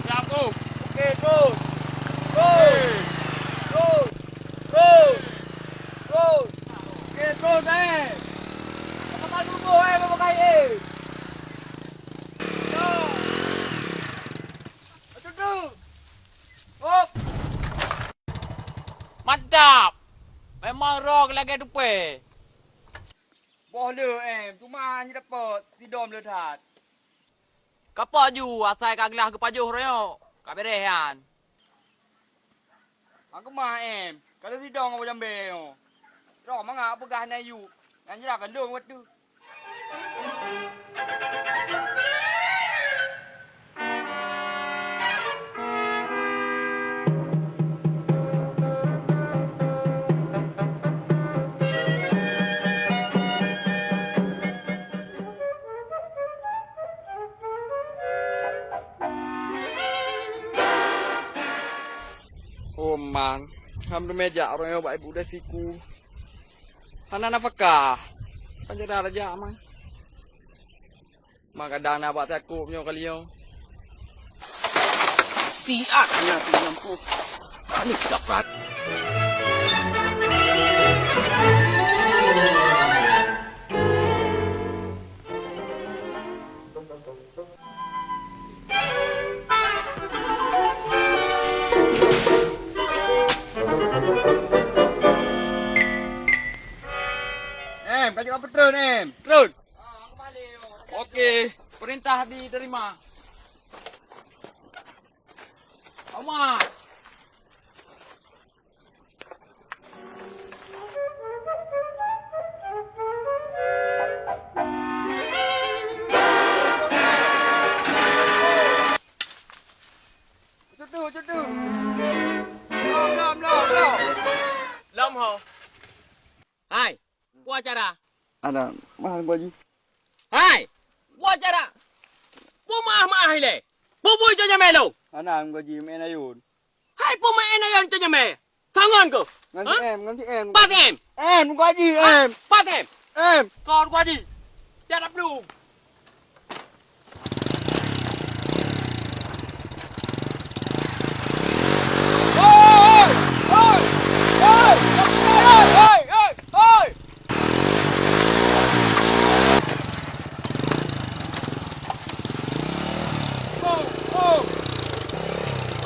Siap, Bro. Oke, terus. Terus. Terus. Terus. Terus. Oke, terus, eh. Apa tak duduk, eh, bapak kai, eh. Ya. Duduk. Hop. Mantap. Memang roh lagèe tupai. Boh le, em. Cuma hana dapet. Sidom le that. Kapok ju, asai ka glah geupajoh royok, ka beres nyan. Meukeumah em, ka lheueh sidong Abu Jambe nyoe. Droe mangat peugah na yub, nyang jra ka lôn watèe. Oh man, alhamdulillah jak ureueng nyoe bak ibu deh siku. Hana nafakah. Kan jadi raja man. Mak kadang na bak takok nyoe kali nyoe. Tiat hana tu mampu. Ani kaprat. Em, ka jeuet ka peutreun, em. Treun. Oke, perintah diterima. Aman. Cutu, cutu. Lom, lom, lom, lom. Lom ho. Hai, peue acara? Ada, mahal baju. Hai, peue acara? Peue meu'ah-meu'ah ilèe? Peue bui cok jamèe lôn? Hana, Mak Haji, meu'en ayôn. Hai, peue meu'en ayôn cok jamèe? Sangon keuh? Ngon si em, ngon si em. Pat em? Em, Mak Haji, em. Pat em? Em. Kon Mak Haji. Tiada belum.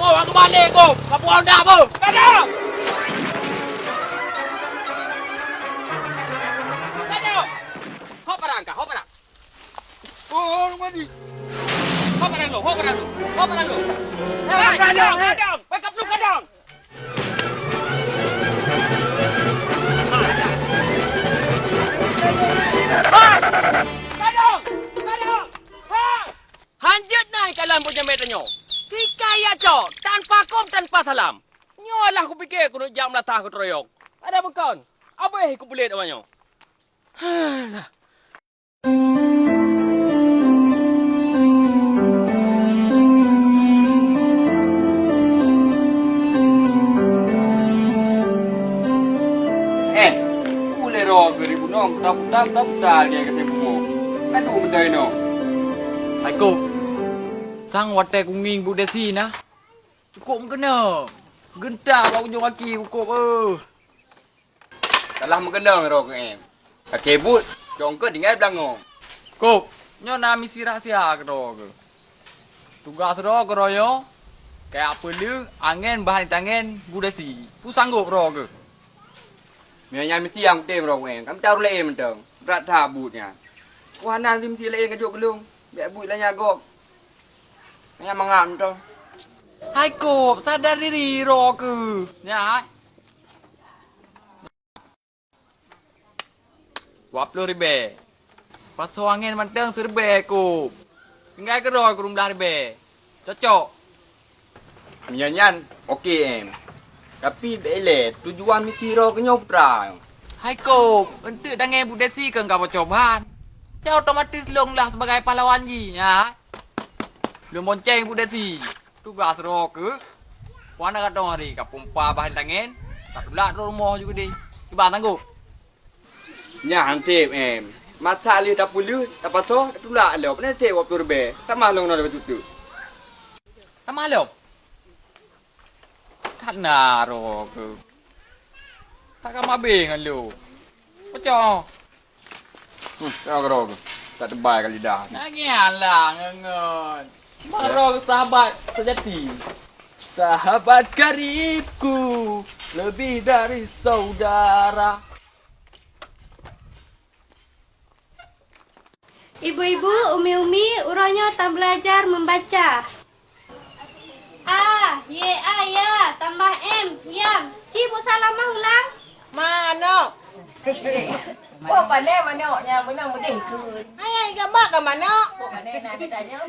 Oh, aku balik, Kong. Kapu anda, Kong. Kadang! Kadang! Hop parang kah, hop parang. Oh, oh, Mak Haji. Ho padang lo, ho padang lo, ho padang lo. Hai, kadang, kadang. Wake up lu, kadang. Kadang, kadang. Ha! Hanjeuet na ikalam peunyamét tanyoe. Tika ya cok, tanpa kom, tanpa salam. Nyoe lah kupike keuneuk jak meulatah keu teuruyong. Ada bukon? Abéh kupeulét awak nyoe. Halah. Eh, ulèe droe keu ribu nong, puta-puta, puta-puta lagèe keutai bumoe. Ka duek meutai nong. Hai Kop, sang watèe kungieng bu Desi na, cukôp meukeunong. Geunta bak ujông gaki Kop, eh. Salah meukeunong droe keu em. Lakèe buet, cong keuh tinggai beulangong. Kop, nyoe na misi rahsia keudroe keuh. Tugaih droe keudroe nyoe, kajak peuleueh angèn bah nitangèn bu Desi. Peue sanggôp droe keuh? Meunyoe nyan misi nyang kutem droe keuh em, ka mita ureueng laén mantong. Brat that buet nyan. Peue hana misi laén kajok keu lôn, bèk buet lagèe nyan gob. Nyan mangat mantong. Hai Kop, sadar diri droe keuh. Nyan hai. Dua ploh ribèe. Pasoe angèn mantong siribèe kôb. Tinggai keudroe keu dua blah ribèe. Cocok. Meunyoe nyan, oke, em. Tapi bèk ilèe, tujuan misi droe keu nyoe putra. Hai kôb, eunteuk tangai Bu Desi keu ka boco ban. Nyan otomatis lôn lah sibagai pahlawan jih, nyan. Lôn bonceng Bu Desi. Tugaih droe keuh, wan ka dong hari ka pumpa bah tangen, ka tulak droe rumoh ju keudeh. Kiban tanggôp. Nyan han sép, em. Masak lé tapeuleueh, tapasoe, tatulak lom. Pane sép dua ploh ribèe. Tamah lom na leubeh tutoe. Tamah lom. That na droe keuh. That ka mabé ngon lôn. Peucok. Hmm, ka droe keuh. That teubai ka lidah. Nyan lah ngon-ngon. Baroe sahabat seujati. Sahabat karibku, lebih dari saudara. Ibu-ibu, umi-umi, uroe nyoe tabeulajar membaca. A, ye, a, ya, tambah M, yam. Ci, Bu Salamah ulang. Manok. Oh, pandai manok nyan, beuna meudeh keu. Ayah iga bak ka manok. Oh, pandai na ditanya.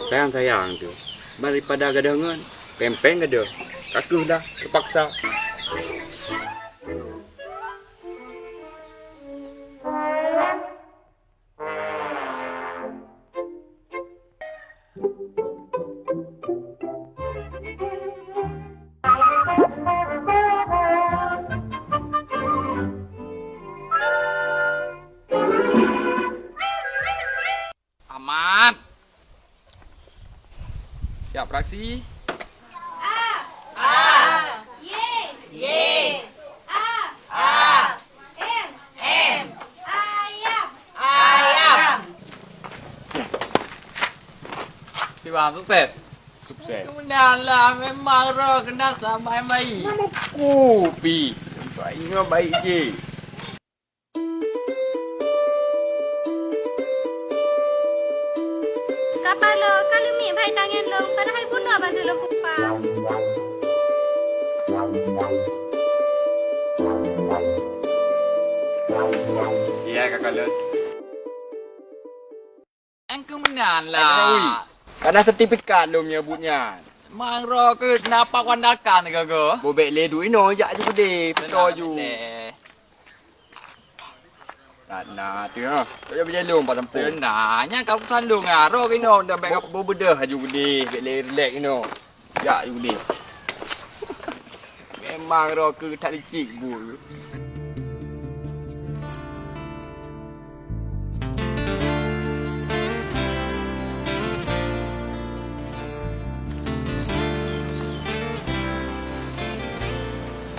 Sayang-sayang tu, daripada gadoh ngon, péng-péng gadoh, ka keuh dah teupaksa. Aman. Siap beraksi. A. A. Y. Y. A. A. M. M. Ayam. Ayam. Pi bang, sukses. Sukses. Kemudian lah, memang roh kena sampai mai. Nama kopi? Baik, baik je. Kapalo, ka leumiek bhai tangen lôn, padahai bunoe bantu lôn pumpa. Iya, Kakak Lôn. Nyang keu meunan lah. Ai, kana sertifikat lôn nyebut nyan. Mang roh keuh na pak wandalkan keu keuh. Bobek lé duek inoe jak ju keudeh, peucok ju. That na teuh. Kau jak beujai lôn pat sampông. Teuh na, nyan ka urusan lôn ah. Roh keuh inoe dah bèk. Bo, bo beudeuh aju keudeh, bèk lé rilek inoe. Jak ju keudeh. Memang roh keuh that licik bu.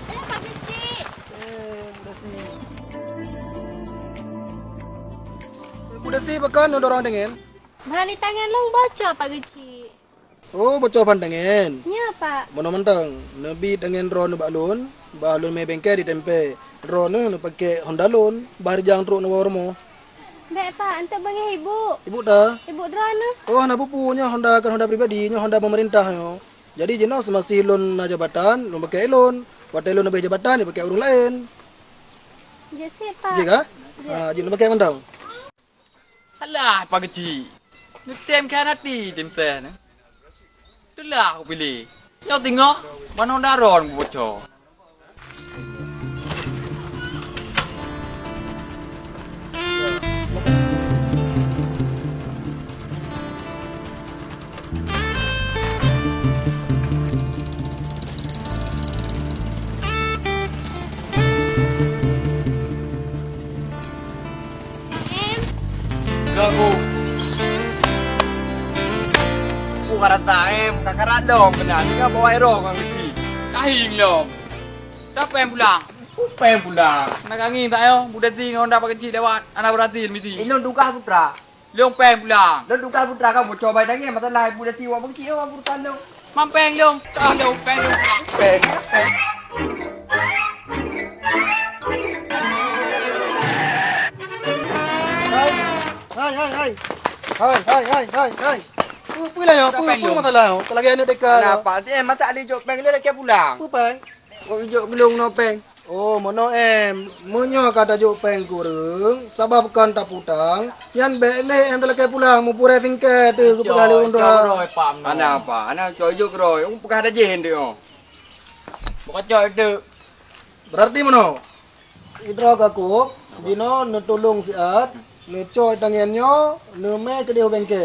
Eh, Pak Keuchik. Eh, Bu Dasi. Eh, Bu Dasi, pakon neudorong tangen? Bhani tangen lôn bocor, Pak Keuchik. Oh, boco ban tangen. Nyo, Pak. Meunoe mantong, neubi tangen droeneuh bak lôn, bah lôn mé bengke ditempé. Droeneuh neupakèk Honda lôn, bah rijang trok neuwoe rumoh. Bèk, Pak, eunteuk beungèh Ibu. Ibu ta? Ibu droeneuh. Oh, hana peue-peue, nyoe Honda kon Honda pribadi, nyoe Honda peumeurintah nyoe. Jadi jinoe seumasih lôn na jabatan, lôn pakèk lôn. Watèe lôn leubeh jabatan, jipakèk ureueng laén. Jeuet sit, Pak. Jeuet ka? Jeuet. Ha, jeuet lôn pakèk mantong. Alah, Pak Keuchik. Neutem khianati tim seh nyoe. Teulah kupiléh. Nyoe teungoh, manoe daron kuboco. Em. Ganggu. Ku karata em, kakarat dong kena. Ni kan bawa ero ngon keuchik. Kahing lom. Dah pèng pulang. Pèng pulang. Nak kangi tak yo? Budak ti ngon dah pakcik lewat. Anak berarti misi. Ilong tugas putra. Lôn péng pulang. Lôn tugas putra kamoe coba tangieng masalah ibu dati wak beukeuchik wak burutan lôn. Mam péng lôn. Ka lôn péng lôn pulang. Péng. Hai. Hai, hai, hai, hai, hai. Peue, peue lah nyoe? Peue, peue masalah nyoe? Keu lagèe aneuk deka nyoe. Kenapa? Eh, masa Ali jok péng le lakèe pulang. Peue péng? Kok jok geulong no péng? Oh, meunoe em. Meunyoe ka tajok péng kureueng, sabab kon taputang, nyan bèk lé em talakèe pulang, meupurèe singkèe teuh geupeugah lé ureueng tuha. Ana apa? Ana cok jok keudroe, peugah tajih teuh. Bukan cok itu. Berarti meunoe. Idroe ka kôb, jinoe neutulông siat, neucok tangèn nyoe, neumè keudéh u bengke.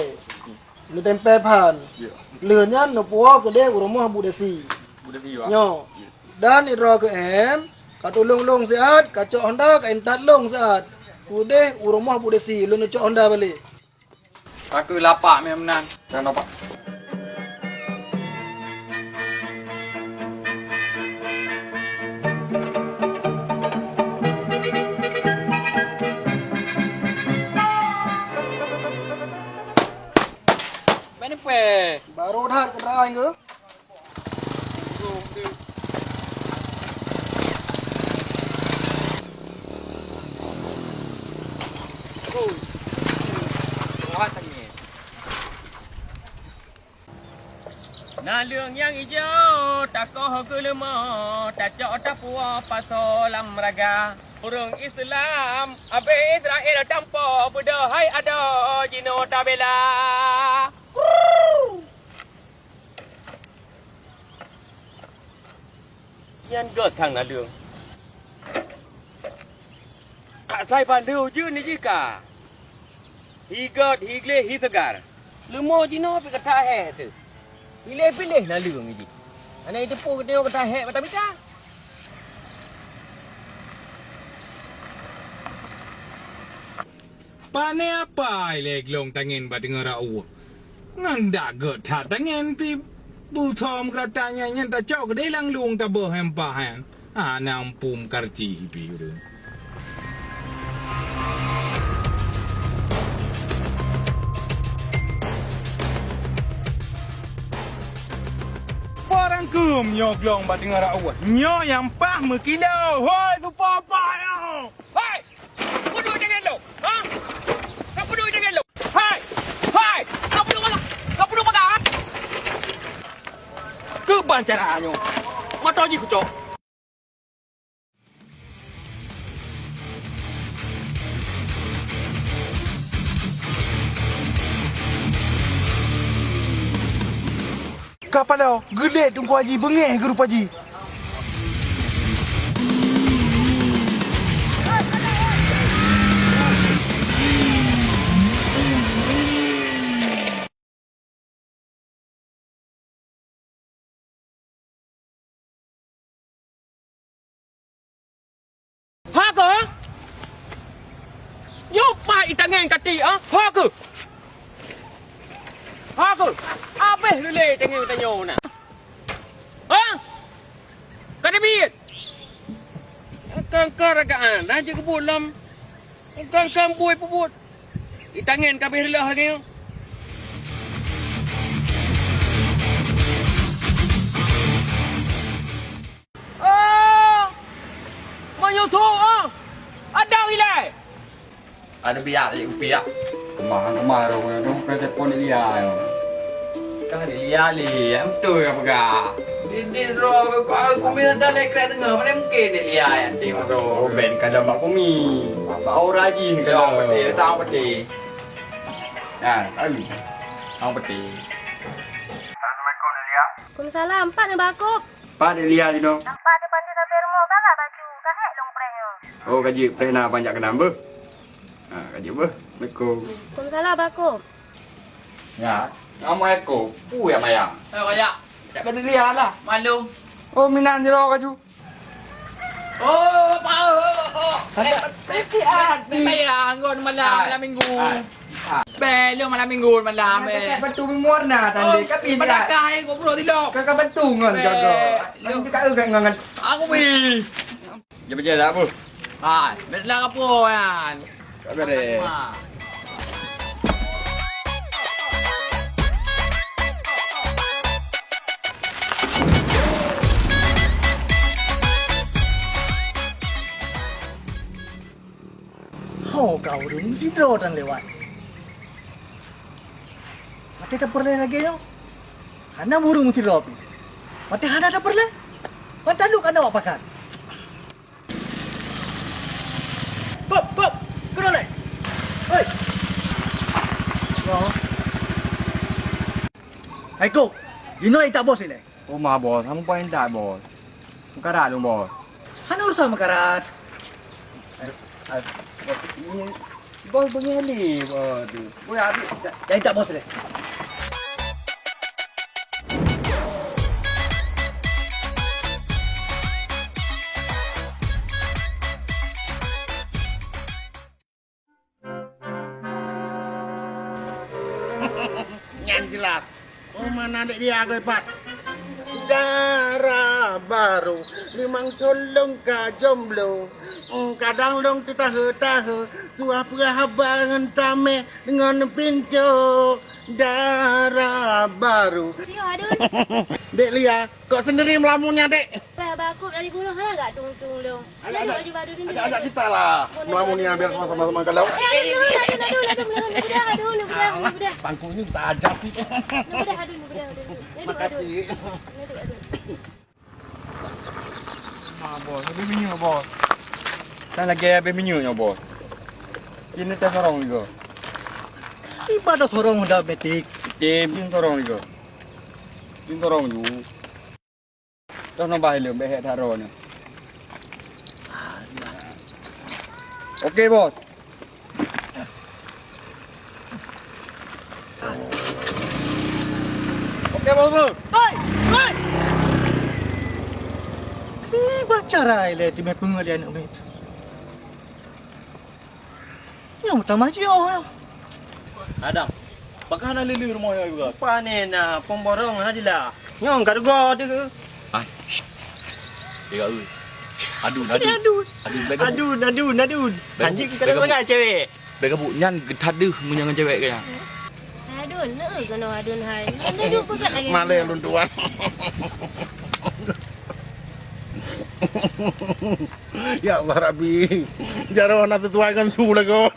Neutempè phan. Ya. Lheueh nyan neupuwoe keudéh u rumoh Bu Desi. Bu Desi, Pak. Nyoe. Ya. Dan idroe keu em, ka tulông lông siat, ka cok honda, ka intat lông siat. Keudéh u rumoh Bu Desi, lôn neucok honda balek. Takeu lapak meunan. Jangan lapak. Mana pue? Baru dah kenderaan ke? Naleueng nyang ijo takoh keu leumo, tacok tapuwoe pasoe lam raga. Ureueng Islam abéh Israel tampo, beudôh hai adoe jinoe tabela. Nyan göt thang naleueng. Asai bandum jeuet ni jih ka. Hi göt, hi gleh, hi seugar. Leumo jinoe pih ka tahek teuh. Piléh-piléh naleueng jih. Hana jiteupeue geutanyoe ka tahek mata mita. Pane apai lé glông tangén bak teungoh rot ueh. Ngon dak gét that tangén pih beuthom keurata nyan, nyan tacok keudéh lam lueng taböh empah nyan. Hana muphom karci pih ureueng. Barang keuem nyoe glông bak teungoh rot ueh. Nyoe nyang paih meukilo. Hôi, keupeue apai nyoe? Hôi! Peue duek tangén lôn? Ha? Ka peue duek tangén lôn? Hai! Hai! Ka peue duek bagah? Ka peue duek bagah, ha? Keuban cara nyoe. Mata jih kucok. Ka paloe, geulet Teungku Haji, beungéh geurupa jih. Ha keuh? Nyoe pat itangén kati, ha? Ha keuh? Ha keuh? Abéh lé tangén tanyoe na. Ha? Ka teubiet? Kangka ragaan, na jeuet keubuet lom. Kangka bui peubuet. Itangén ka abéh reuloh lagèe nyoe. Oh! Meunyoe thôk, oh! Adak ilèe! Ada biak lé kupiak. Keumah, keumah rôh nyoe, rôh peureulèe telepon Dek Lia nyoe. Ka Dek Lia lé, nyang beutôi ka peugah. Di, di droe, kau kumi ada lé krek teungoh, mana mungkin Dek Lia nyang tim rôh. Oh, ben ka dalam bak kumi. Bak aura jih ka dalam. Peti, datang peti. Nah, kali. Datang peti. Assalamualaikum, Dek Lia. Waalaikumsalam. Pat neuba kôb? Pat Dek Lia jinoe. Nampak di panti sampéng rumoh, galak baju, ka hék lôn preh nyoe. Oh, ka jeuet preh na panjak keunan beuh. Ha, ka jeuet beuh. Assalamualaikum. Waalaikumsalam, Bako. Ya, Assalamualaikum. Peue ya mayang? Ayo, kajak. Jak bak Dek Lia lah. Malu. Oh, meunan jroh kaju. Oh, apa? Oh, oh, oh. Ada. Eh, eh, eh, mayang, ngon malam, malam minggu. Belum malam minggu malam, eh. Batu mewarna tadi. Oh, tapi pada dia kah, eh, kok perut tilok? Kakak batu ngon kakak. Ngon juga ngon, ngon. Aku beli. Dia baca tak apa? Ha, nak apa kan? Tak ada. Ho ka ureueng sidroe tan lewat. Tapeureulèe lagèe nyoe. Hana murung sidroe pih. Watèe hana tapeureulèe, ban taduek aneuk awak pakat. Pop, pop, keunoe lé. Hei. Yo. Hai Kok, inoe ita bos ilèe. Oh, ma bos, hana mupat intat bos. Meukarat lôn bos. Hana urusan meukarat. Ai, ai, bos, ini bos beungèh lé, bos. Bos, habis. Dah, dah, dah, bos lé. Nyan jeulaih. Oh, mana dek dia agak hebat. Dara baru, limong thôn lôn ka jomblo. Hmm, kadang lôn teutahe-tahe, suah peugah haba ngon tameh, ngon pintoe. Dara baru. Ya, aduh. Dek Lia, kok sendiri melamunnya, Dek? Bah, bakut dari bunoe hana gak tung-tung lôn. Ajak, ajak, ajak kita lah. Melamun ni biar sama-sama kalau. Eh, aduh, aduh, aduh, aduh, aduh, aduh, aduh, aduh, aduh. Pangku ini bisa aja sih. Aduh, aduh, aduh, aduh, aduh. Makasih. Aduh, aduh. Ah, bos, habis minyeuk, bos. Kan lagi habis minyeuk nyoe, bos. Kini teh sorong juga. Ibadah sorong udah metik. Tim, tim sorong juga. Tim sorong juga. Toh nambah ileuem, bèk hek that droeneuh. Oke, bos. Oke, bos, bos. Hei! Hei! Ih, baca rai lé timé peungeulian umet. Nyang tamah jioh. Adam, pakon hana lé-lé rumoh nyoe juga? Pane na pemborong hana jeulaih. Nyang ka rugoe teuh. Ai, syit. Tiga ui. Adun, adun. Adun. Adun, bagi bu. Adun, adun, adun. Bagi bu, anjing kata bagi bu. Sangat cewek. Bagi bu, nyan geutadeuh meunyoe ngon cewek kaya. Adun, neu keunoe adun hai. Neu duek peugah lagi. Malée lôn tuan. Ya Allah Rabbi, jaroe na sesuai ngon su lagoe.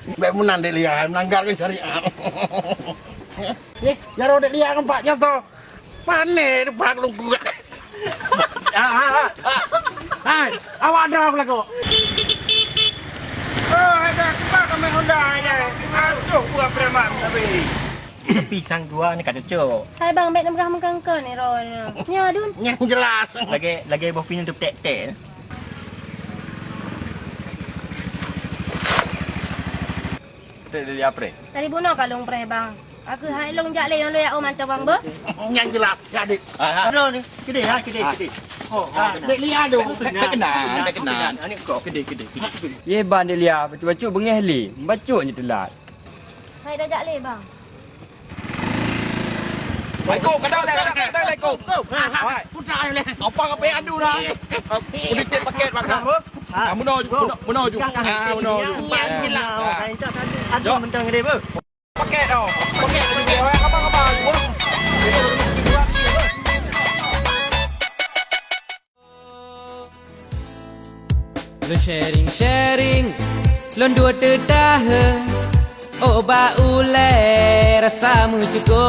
Bèk meunan Dek Lia, melanggar ngon syariat. Eh, jaroe Dek Lia ngon Pak Nyoso. Pane bak lungkuk. Ah, ah, ah. Hai, awak dong lagoe. Oh, ada kipak kami Honda ini. Aduh, buah preman tapi. Tapi sang dua ni ka cocok. Hai bang, bèk neupeugah meukangka ni roh ni. Nyoe dun. Nyang jelas. Lagèe, lagèe boh pineung teupeutèk-tèk. Dari, dari aprè? Dari bunoe ka lôn preh bang. Aku hai lôn jak lé nyang lôn jak oh mantong bang beuh. Nyang jelas, ya dik. Ah, ah. Aduh ni, kedih ha, kedih, kedih. Oh, ah, dek Lia tu. Kenal, kenal. Aneuk kau. Kedih, kedih, kedih. Ye ban dek Lia, bacut-bacut beungèh lé. Bacut je teulat. Hai dah jak lé bang. Assalamualaikum, kadang lé, kadang lé, assalamualaikum. Hai. Putra ayo lé. Apa kau payah adu dah? Udah titip paket makan. Ah, meunoe ju, meunoe, meunoe ju. Ah, meunoe ju. Ya, jelas. Ah. Adu mentang gede beuh. Paket tau. Paket lagi dia. Apa, apa, apa? Lôn sharing-sharing, lôn duek teutahe. Ôk bak ulèe rasa meucuko.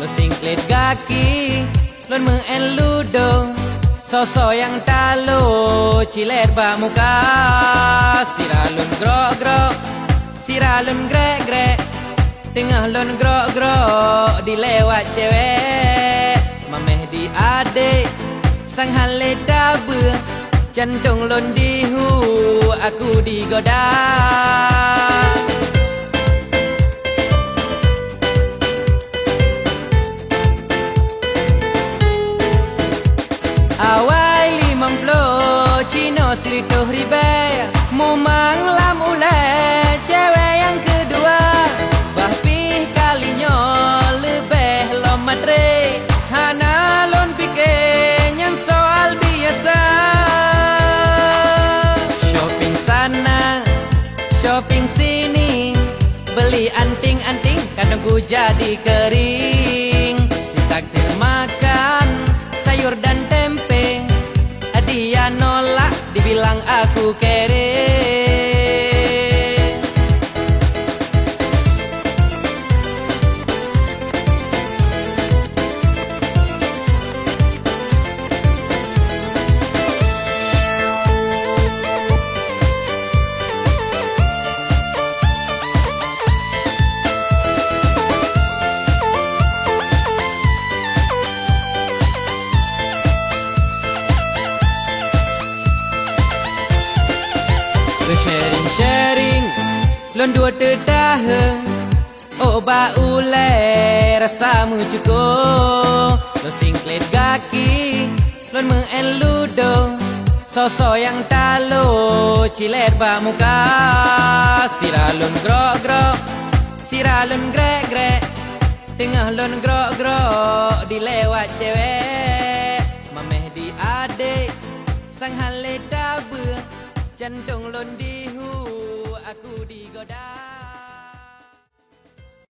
Lôn singklet gaki, lôn meu'en ludo. Soe-soe nyang talo, cilét bak muka. Sira lôn grok-grok, sira lôn grek-grek. Teungoh lôn grok-grok dilewat cewek, mameh di adek, sang hale tabeue, jantong lôn dihu, aku digoda. Awai limong ploh, cinoe sireutôh ribèe, mumang lam ulèe cewek nyang keudua. Bah pih kali nyoe leubeh lom matre, hana lôn pike nyan soal biasa. Shopping sana, shopping sini, beli anting-anting, kantong ku jadi kering. Ditraktir makan sayur dan tempe, dia nolak, dibilang aku kere. Sharing-sharing, lôn dua teutahe. Ôk bak ulée rasa meucuko. Lôn singklet gaki, lôn meu'en ludo. Soe-soe nyang talo, cilét bak muka. Sira lôn grok-grok, sira lôn grek-grek. Teungoh lôn grok-grok, dilewat cewek. Mameh di adek, sang hale tabeue. Jantong lôn dihu, aku digoda.